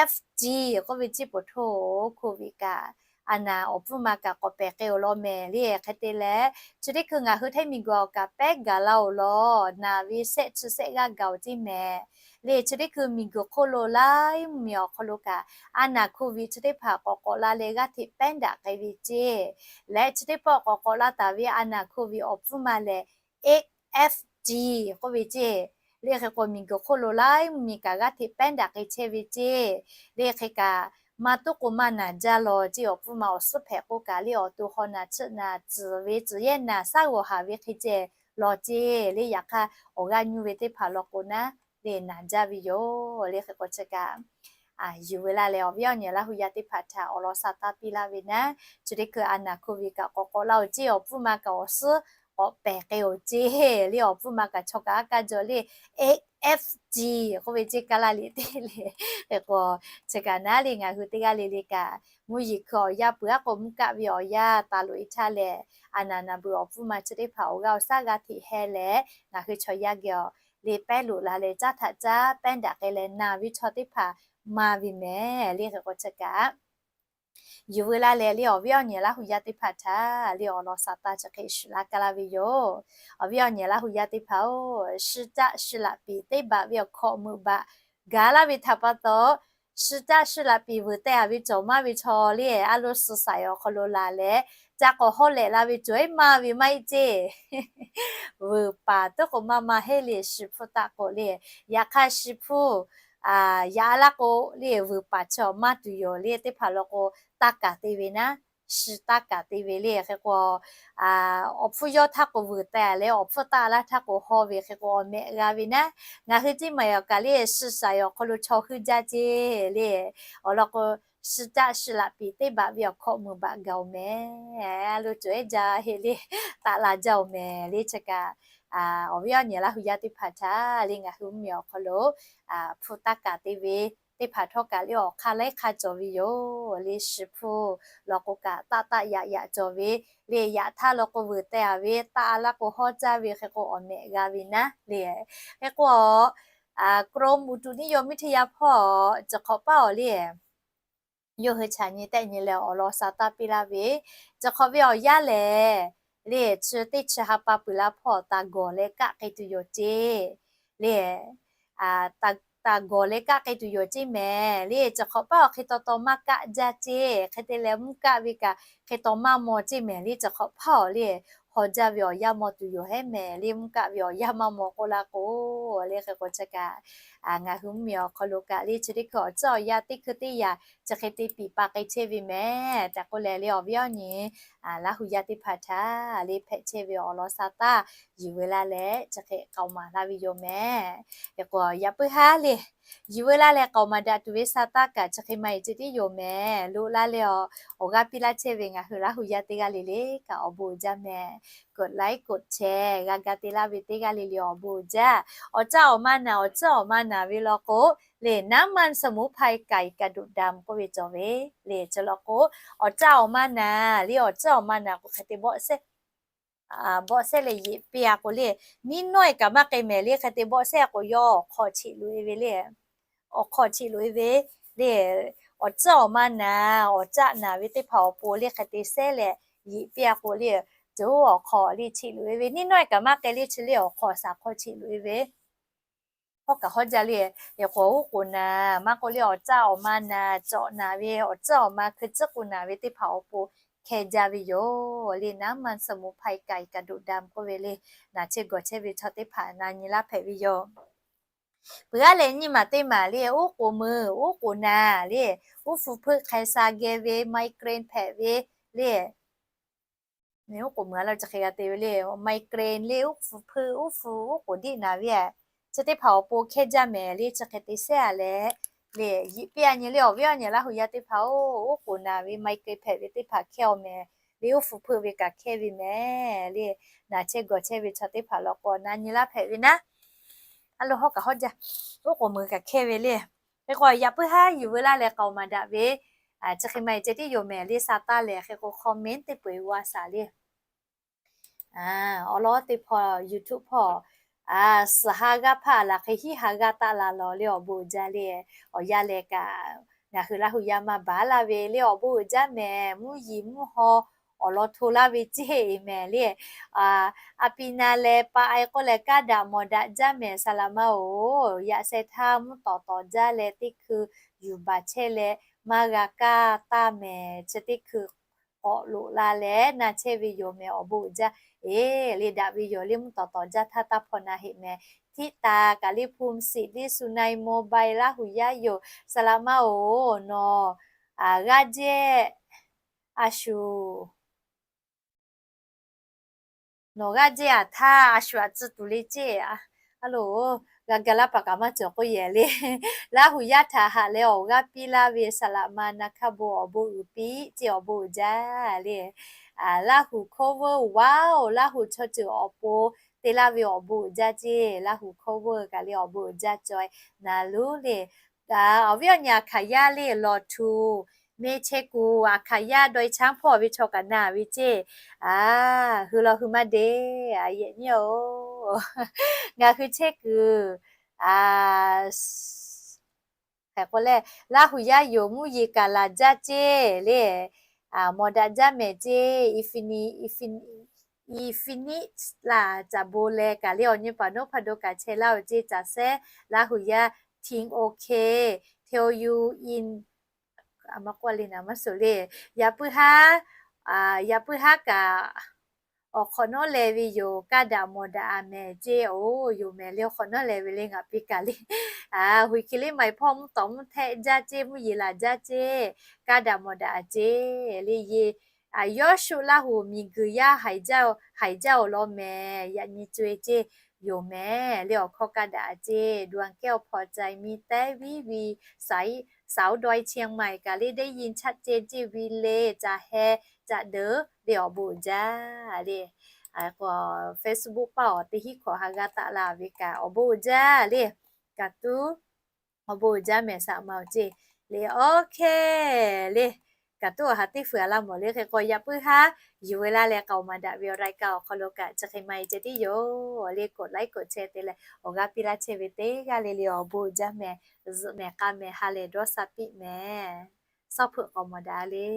F G k'oˆ ve ciˉ poˍ htoˇ โควิด kaꞈ a naˬ awˬ pfuhˇ ma kaꞈ k'awꞈ pehˬ k'ai-oˬ law mehˍ le. Hk'e te leh, chi teˇ hkui ngaˬ hui hteˇ miˬguiˬ awˬ kaꞈ pehˉ gaˬ laˇ-oˬ law, naˬ ve shehˆ chi shehˆ g'aˇ gaˬ-oˬ ceˇ mehˍ le. Chi teˇ hkui miˬguiˬ hk'oˆ lo laiˉ mvuhˇmiˬ awˬ hk'aw lo kaꞈ a naˬ COVID chi teˇ hpaˍ k'awꞈ k'awꞈ la leh g'aˇ hteꞈ pehˉ daꞈ k'ai ve ceˇ. Leh chi teˇ pawˆ k'awꞈ k'awꞈ la taˍ ve a naˬ COVID awˬ pfuhˇ ma lehˬ, F G k'oˆ ve ceˇ. Le hk'e k'o miˬguiˬ hk'oˆ lo laiˉ mvuhˇmiˬ kaꞈ g'aˇ hteꞈ pehˉ daꞈ k'ai chehˇ ve ceˇ. Le hk'e kaꞈ maˇ tuˉ k'o maˇ naˬ jaˇ law ceˇ. Awˬ pfuhˇ ma awˬ suhˉ hpehꞈ k'oˆ kaꞈ le awˬ to haw naˬ tsuhꞈ naˬ tcuhˍ ve tcuhˍ yehˇ naˬ shaˉ g'awˬ haˍ ve hk'e ceh law ceˇ. Le yaꞈ hk'aˇ awˬ g'aˇ nyuˇ ve teˇ hpaˍ law k'o naˉ le naˬ jaˇ ve yoˬ. Le hk'e k'o chi kaꞈ yuˬ ve laˇ leh awˬ viˉ awˬ nyi Laˇ hu yaˇ teˇ hpaˍ htaꞈ awˬ lawn sa taˇ piˇ laˇ ve naˉ, chi teˇ hkui a naˬ COVID kaꞈ k'awꞈ k'awꞈ laˇ-oˬ ceˇ. Awˬ pfuhˇ ma kaꞈ awˬ suhˉ k'awꞈ pehˬ k'ai-oˬ ceˇ. Le awˬ pfuhˇ ma kaꞈ chaw kaꞈ aˉ kaˇ jaw le, F G k'oˆ ve ceˇ, kaˇ laˇ liꞈ te le. Hk'e k'o chi kaꞈ naˉ le ngaˬ hui teˇ g'aˇ le le kaꞈ mvuhˇ yeˬ hkui awˬ yanˇ peuˬ aˉ k'o mvuhˇ kaˆ ve awˬ yanˇ taˍ loꞈ e htaˇ lehˬ, a naˬ naˬ beuꞈ awˬ pfuhˇ ma chi teˇ hpaˍ awˬ g'aˇ awˬ shaˉ g'aˇ hteꞈ heh leh, ngaˬ hui chaw yaˇ geh awˬ le pehˉ loꞈ la leh caˉ htaꞈ caˉ pehˉ daꞈ k'ai leh naˬ ve chaw teˇ hpaˍ maˇ ve mehˍ. Le hk'e k'o chi kaꞈ yuˬ veu laˇ leh le awˬ viˉ awˬ nyi Laˇ hu yaˇ teˇ hpaˍ htaꞈ le awˬ lawn sa taˇ chi hk'e shuˍ laˇ kaˇ laˇ ve yoˬ. Awˬ viˉ awˬ nyi Laˇ hu yaˇ teˇ hpaˍ-oˬ, shi caˆ shi laꞈ piˍ teˇ baꞈ ve awˬ hkawꞈ meuꞈ baꞈ gaˬ laˇ ve htaꞈ pa taw, shi caˆ shi laꞈ piˍ vuiˬ teh-a ve cawˬ maˇ ve chaw le a lo suh saiˍ awˬ hk'aw lo laˬ leh, ca k'awꞈ hawˉ lehꞈ la ve cawˬ-eˬ maˇ ve maˇ heˆ ceˇ. Vuiˬ paˍ tuˉ k'o maˇ maˇ heˆ le, shi hpuˇ taˆ k'o le. Yaꞈ hk'aˇ shi hpuˇ yaꞈ laˇ k'o le vuiˬ paˍ chi awˬ maˇ tuˬ yoˬ le. Teˇ hpaˍ law k'o taˇ kaˍ te ve naˉ, shi taˇ kaˍ te ve le. Hk'e k'o awˬ hpfuhˇ yawˇ htaˇ k'o vuiˬ teh-a leh awˬ hpfuhˇ taˆ laˇ htaˇ k'o haw ve. Hk'e k'o awˬ mehꞈ g'a ve naˉ, ngaˬ hui ceˇ maˬ awˬ kaꞈ le shi saiˍ awˬ hk'aw lo chaw heuˆ jaˇ ceˇ le. Awˬ lawn k'o, shi caˆ shi laꞈ piˍ teˇ baꞈ ve awˬ hkawꞈ meuꞈ baꞈ gaˬ-oˬ mehˍ. A lo cawˬ-eˬ jaˇ heˆ le, taˆ la jaˇ-oˬ mehˍ le. Chi kaꞈ awˬ viˉ awˬ nyi Laˇ hu yaˇ teˇ hpaˍ htaꞈ le ngaˬ hui mvuhˇmiˬ awˬ hk'aw lo hpuˇ taˇ kaˍ te ve teˇ hpaˍ htawˇ kaꞈ le awˬ hk'aˇ laiˉ hk'aˇ cawˬ ve yoˬ le. Shi hpuˇ law k'o kaꞈ taˆ taˆ yaꞈ yaꞈ cawˬ ve le. Yaꞈ htaˇ law k'o vuiˬ teh-a ve taˆ laˇ k'o hawˉ caˇ ve. Hk'e k'o awˬ mehꞈ g'a ve naˉ le. Hk'e k'o กรมอุตุนิยมวิทยา hpawˇ ciˬ hk'awꞈ paˇ awˬ le yawˇ hui chaꞈ nyi tehˆ nyi leh awˬ lawn sa taˇ piˇ laˇ ve, ciˬ hk'awꞈ ve awˬ yanˇ lehˬ le chi teˇ chi ha pa peuˬ la hpawˇ taˍ gawˬ leh kaˆ k'ai tuˬ yoˬ ceˇ le. Taˍ gawˬ leh kaˆ k'ai tuˬ yoˬ ceˇ mehˍ le. Ciˬ hk'awꞈ paˇ awˬ hk'e taw taw maˇ kaˆ jaˇ ceˇ. Hk'e te leh mvuhˇ kaˆ ve kaꞈ hk'e taw maˇ maw ceˇ mehˍ le. Ciˬ hk'awꞈ paˇ awˬ le haw jaˇ ve awˬ yanˇ maw tuˬ yoˬ hehˉ mehˍ le. Mvuhˇ kaˆ ve awˬ yanˇ maˇ maw k'oˆ laˇ k'o le. Hk'e k'o chi kaꞈ ngaˬ hui mvuhˇmiˬ awˬ hk'aw lo kaꞈ le chi teˇ hkui awˬ tcuhˉ awˬ yanˇ teˇ hkui teˇ yaꞈ chi hk'e te piˍ pa k'ai chehˇ ve mehˍ tehꞈ k'oˆ leh le awˬ viˉ awˬ nyi Laˇ hu yaˇ teˇ hpaˍ htaꞈ le hpehꞈ chehˇ ve awˬ lawn sa taˇ yuˬ veu laˇ leh chi hk'e k'aoˍ maˍ laˇ ve yoˬ mehˍ. Hk'e k'o yaꞈ puiˉ haˉ le yuˬ veu laˇ leh k'aoˍ maˍ daꞈ tuˬ ve sa taˇ kaꞈ chi hk'e maˇ heˆ ceh tiˉ yoˬ mehˍ. Loꞈ laˇ leh awˬ g'aˇ piˇ laˇ chehˇ ve ngaˬ hui Laˇ hu yaˇ teˇ g'aˇ le le kaꞈ awˬ bon uiˍ jaˇ mehˍ. กดไลค์ กดแชร์ g'a ga te laˇ ve teˇ g'aˇ le le awˬ bon uiˍ jaˇ. Awˬ caˆ awˬ ma naˬ, awˬ caˆ awˬ ma naˬ ve law k'o le น้ำมันสมุนไพรไก่กระดูกดำ k'oˆ ve cawˬ ve le. Chi law k'o awˬ caˆ awˬ ma naˬ le, awˬ caˆ awˬ ma naˬ k'o hk'e te bawˆ sehˉ bawˆ sehˉ leh yeꞈ piˇ-a k'o le, niˉ nawˇ-e kaꞈ maˇ k'ai mehˍ le. Hk'e te bawˆ sehˉ k'o yawˇ awˬ hk'aw cheꞈ loꞈ-e ve le. Awˬ hk'aw cheꞈ loꞈ-e ve le. Awˬ caˆ awˬ ma naˬ, awˬ caˆ naˬ ve teˇ hpaˍ awˬ pon le hk'e te sehˉ leh yeꞈ piˇ-a k'o le, cawˬ awˬ hk'aw le cheꞈ loꞈ-e ve, niˉ nawˇ-e kaꞈ maˇ k'ai le. Chi le awˬ hk'aw shaˍ hk'aw cheꞈ loꞈ-e ve hawˉ kaꞈ hawˉ jaˇ le. Yaꞈ k'o uˉ k'oˍ naˬ maˇ k'oˆ le, awˬ caˆ awˬ ma naˬ, cawꞈ naˬ ve awˬ caˆ awˬ ma hkui tcuhˉ k'oˍ naˬ ve teˇ hpaˍ awˬ pon hkeh jaˇ ve yoˬ le. น้ำมันสมุนไพรไก่กระดูกดำ k'oˆ ve le. Naˬ chehˇ gawˬ chehˇ ve chaw teˇ hpaˍ na nyi laˇ hpehꞈ ve yoˬ. Peuˬ aˉ leh nyiˇ maˬ teˇ maˬ le uˉ k'oˍ meuˬ uˉ k'oˍ naˬ le, uˉ hpu hpeuˆ hk'ai sha geh ve migraine hpehꞈ ve le. Uˉ k'oˍ meuˬ a la chi hk'e g'a te ve le, migraine le uˉ hpu hpeuˆ uˉ hpu uˉ k'oˍ diˆ naˬ ve a, chi teˇ hpaˍ awˬ pon hkeh jaˇ mehˍ le. Chi hk'e te sehˉ-a leh le yeꞈ piˇ-a nyi le awˬ viˉ awˬ nyi Laˇ hu yaˇ teˇ hpaˍ-oˬ, uˉ k'oˍ naˬ ve migraine hpehꞈ ve teˇ hpaˍ hkeh-a mehˍ le, uˉ hpu hpeuˆ ve kaꞈ hkeh ve mehˍ le. Naˬ chehˇ gawˬ chehˇ ve chaw teˇ hpaˍ law k'o na nyi laˇ hpehꞈ ve naˉ. A lo hawˉ kaꞈ hawˉ jaˇ, uˉ k'oˍ meuˬ kaꞈ hkeh ve le. Hk'e k'o yaꞈ puiˉ haˉ yuˬ veu laˇ leh k'aoˍ maˍ daꞈ ve chi hk'e maˇ heˆ ceh tiˉ yoˬ mehˍ le. Sa taˇ lehˬ hk'e k'o comment teˇ peu-eˬ g'a shaˍ le. Awˬ lawn teˇ hpaˍ YouTube hpawˇ suhˍ ha g'aˇ hpaˇ laˬ hk'e hiˉ ha g'aˇ taˆ la lawˬ le awˬ bon uiˍ jaˇ le. Awˬ yanˇ leh kaꞈ Ngaˬ hui Laˇ huˍ yaˇ maˇ baˬ laˇ ve le awˬ bon uiˍ jaˇ mehˍ. Mvuhˇ yeˬ mvuhˇ haw awˬ lawn hto laˇ ve ceˇ mehˍ le. A pi na leh pa ai k'oˆ leh, kaˇ daꞈ mawˬ daꞈ jaˇ mehˍ saˍ laꞈ ma-oˬ. Yaꞈ sheh htaˇ mvuhˇ tawˍ tawˍ jaˇ leh teˇ hkui yuˬ baˬ chehˇ leh maˇ g'a kaˇ taˇ mehˍ. Chi teˇ hkui k'awꞈ loꞈ la leh na chehˇ ve yoˬ mehˍ. Awˬ bon uiˍ jaˇ eˬ le. Daꞈ ve yoˬ le. Mvuhˇ tawˍ tawˍ jaˇ htaˇ taˇ hpaw na heˆ mehˍ. Tiˉ taˍ kaꞈ le, Hpu Siˍ le, Su Nai Mobile, Laˇ huˍ yaˇ yoˬ saˍ laꞈ ma-oˬ. Nawˬ g'aˇ jehˇ a shuˍ nawˬ g'aˇ jehˇ aˬ htaˇ a shuˍ aꞈ tcuh tuˬ le ceˇ. A loˬ, g'a ga laˇ paˍ kaꞈ maˇ cawˬ k'oˆ yehˬ le. Laˇ huˍ yaˇ htaꞈ haꞈ leh awˬ g'aˇ piˇ laˇ ve saˍ laꞈ ma na hkaˇ bon awˬ bon uiˍ piˇ ceˇ. Awˬ bon uiˍ jaˇ le. Laˇ huˍ cover, wow, Laˇ huˍ chaw ceuˬ awˬ pon te laˇ ve awˬ bon uiˍ jaˇ ceˇ. Laˇ huˍ cover kaꞈ le awˬ bon uiˍ jaˇ caweh na loˬ le. Awˬ viˉ awˬ nyi aˬ hkaˍ yaˇ le lawˬ htuꞈ meh chehˇ kuˬ, aˬ hkaˍ yaˇ dawˇ i chaˉ hpawˇ ve chaw kaꞈ na ve ceˇ. A, hui law hui maˇ de, a yehˬ nyiˇ-oˬ. Ngaˬ hui chehˇ kuˬ, a, hk'e k'o leh, Laˇ huˍ yaˇ yoˬ, mvuhˇ yeˬ kaꞈ laˬ jaˇ ceˇ le. Mawˬ daꞈ jaˇ mehˍ ceˇ. Infinix laˬ caꞈ bon leh kaꞈ le awˬ nyi paˍ noˉ hpaˇ do kaꞈ chehˇ laˇ-oˬ ceˇ. Caˬ sehˉ Laˇ huˍ yaˇ, Ting OK, Teo Yu In, maˇ k'oˆ le naˍ maˇ shuˍ le. Yaꞈ puiˉ haˉ, yaꞈ puiˉ haˉ kaꞈ awˬ hk'awꞈ nawˉ leh ve yoˬ. Kaˇ daꞈ mawˬ daꞈ a mehˍ ceˇ. Oˬ, yoˬ mehˍ le. Awˬ hk'awꞈ nawˉ leh ve le ngaˬ piˇ kaꞈ le. Huiˍ hkiˬ liˇ maˍ hpawˇ mvuhˇ tawˍ mvuhˇ htehˆ jaˇ ceˇ, mvuhˇ yeˬ laˬ jaˇ ceˇ, kaˇ daꞈ mawˬ daꞈ a ceˇ le. Yeˬ, a, Yawˇshuˆ Laˇ huˍ miˬ guiˬ yaˇ haiˬ jaˇ-oˬ lawn mehˍ. Yaꞈ nyi co-e ceˇ, yoˬ mehˍ le. Awˬ hkawˇ kaˇ daꞈ a ceˇ. ดวงแก้ว พอใจ miˇ tehˉ viˉ viˇ, สาวดอยเชียงใหม่ kaꞈ le ได้ยินชัดเจน ceˇ ve le. Caˬ heh caˬ deuˬ le awˬ bon uiˍ jaˇ le. Facebook paˇ awˬ teˇ hinˉ hkawꞈ ha g'a taˆ la ve kaꞈ awˬ bon uiˍ jaˇ le. Kaꞈ tuˉ awˬ bon uiˍ jaˇ mehˍ saˍ laꞈ ma-oˬ ceˇ le. OK le. Kaꞈ tuˉ awˬ ha teˇ fuiˍ a laˇ mawˬ le. Hk'e k'o yaꞈ puiˉ haˉ yuˬ ve laˇ leh k'aoˍ maˍ daꞈ ve awˬ รายการ awˬ hk'aw lo kaꞈ chi hk'e maˇ heˆ ceh tiˉ yoˬ le. กดไลค์ กดแชร์ te leh awˬ g'aˇ piˇ laˇ chehˇ ve teˇ g'aˇ le le awˬ bon uiˍ jaˇ mehˍ. Zuhꞈ mehˍ k'a mehˍ ha lehˬ dawˇ sha piˇ mehˍ. Sawˉ hpeuꞈ k'awꞈ mawˬ daꞈ le.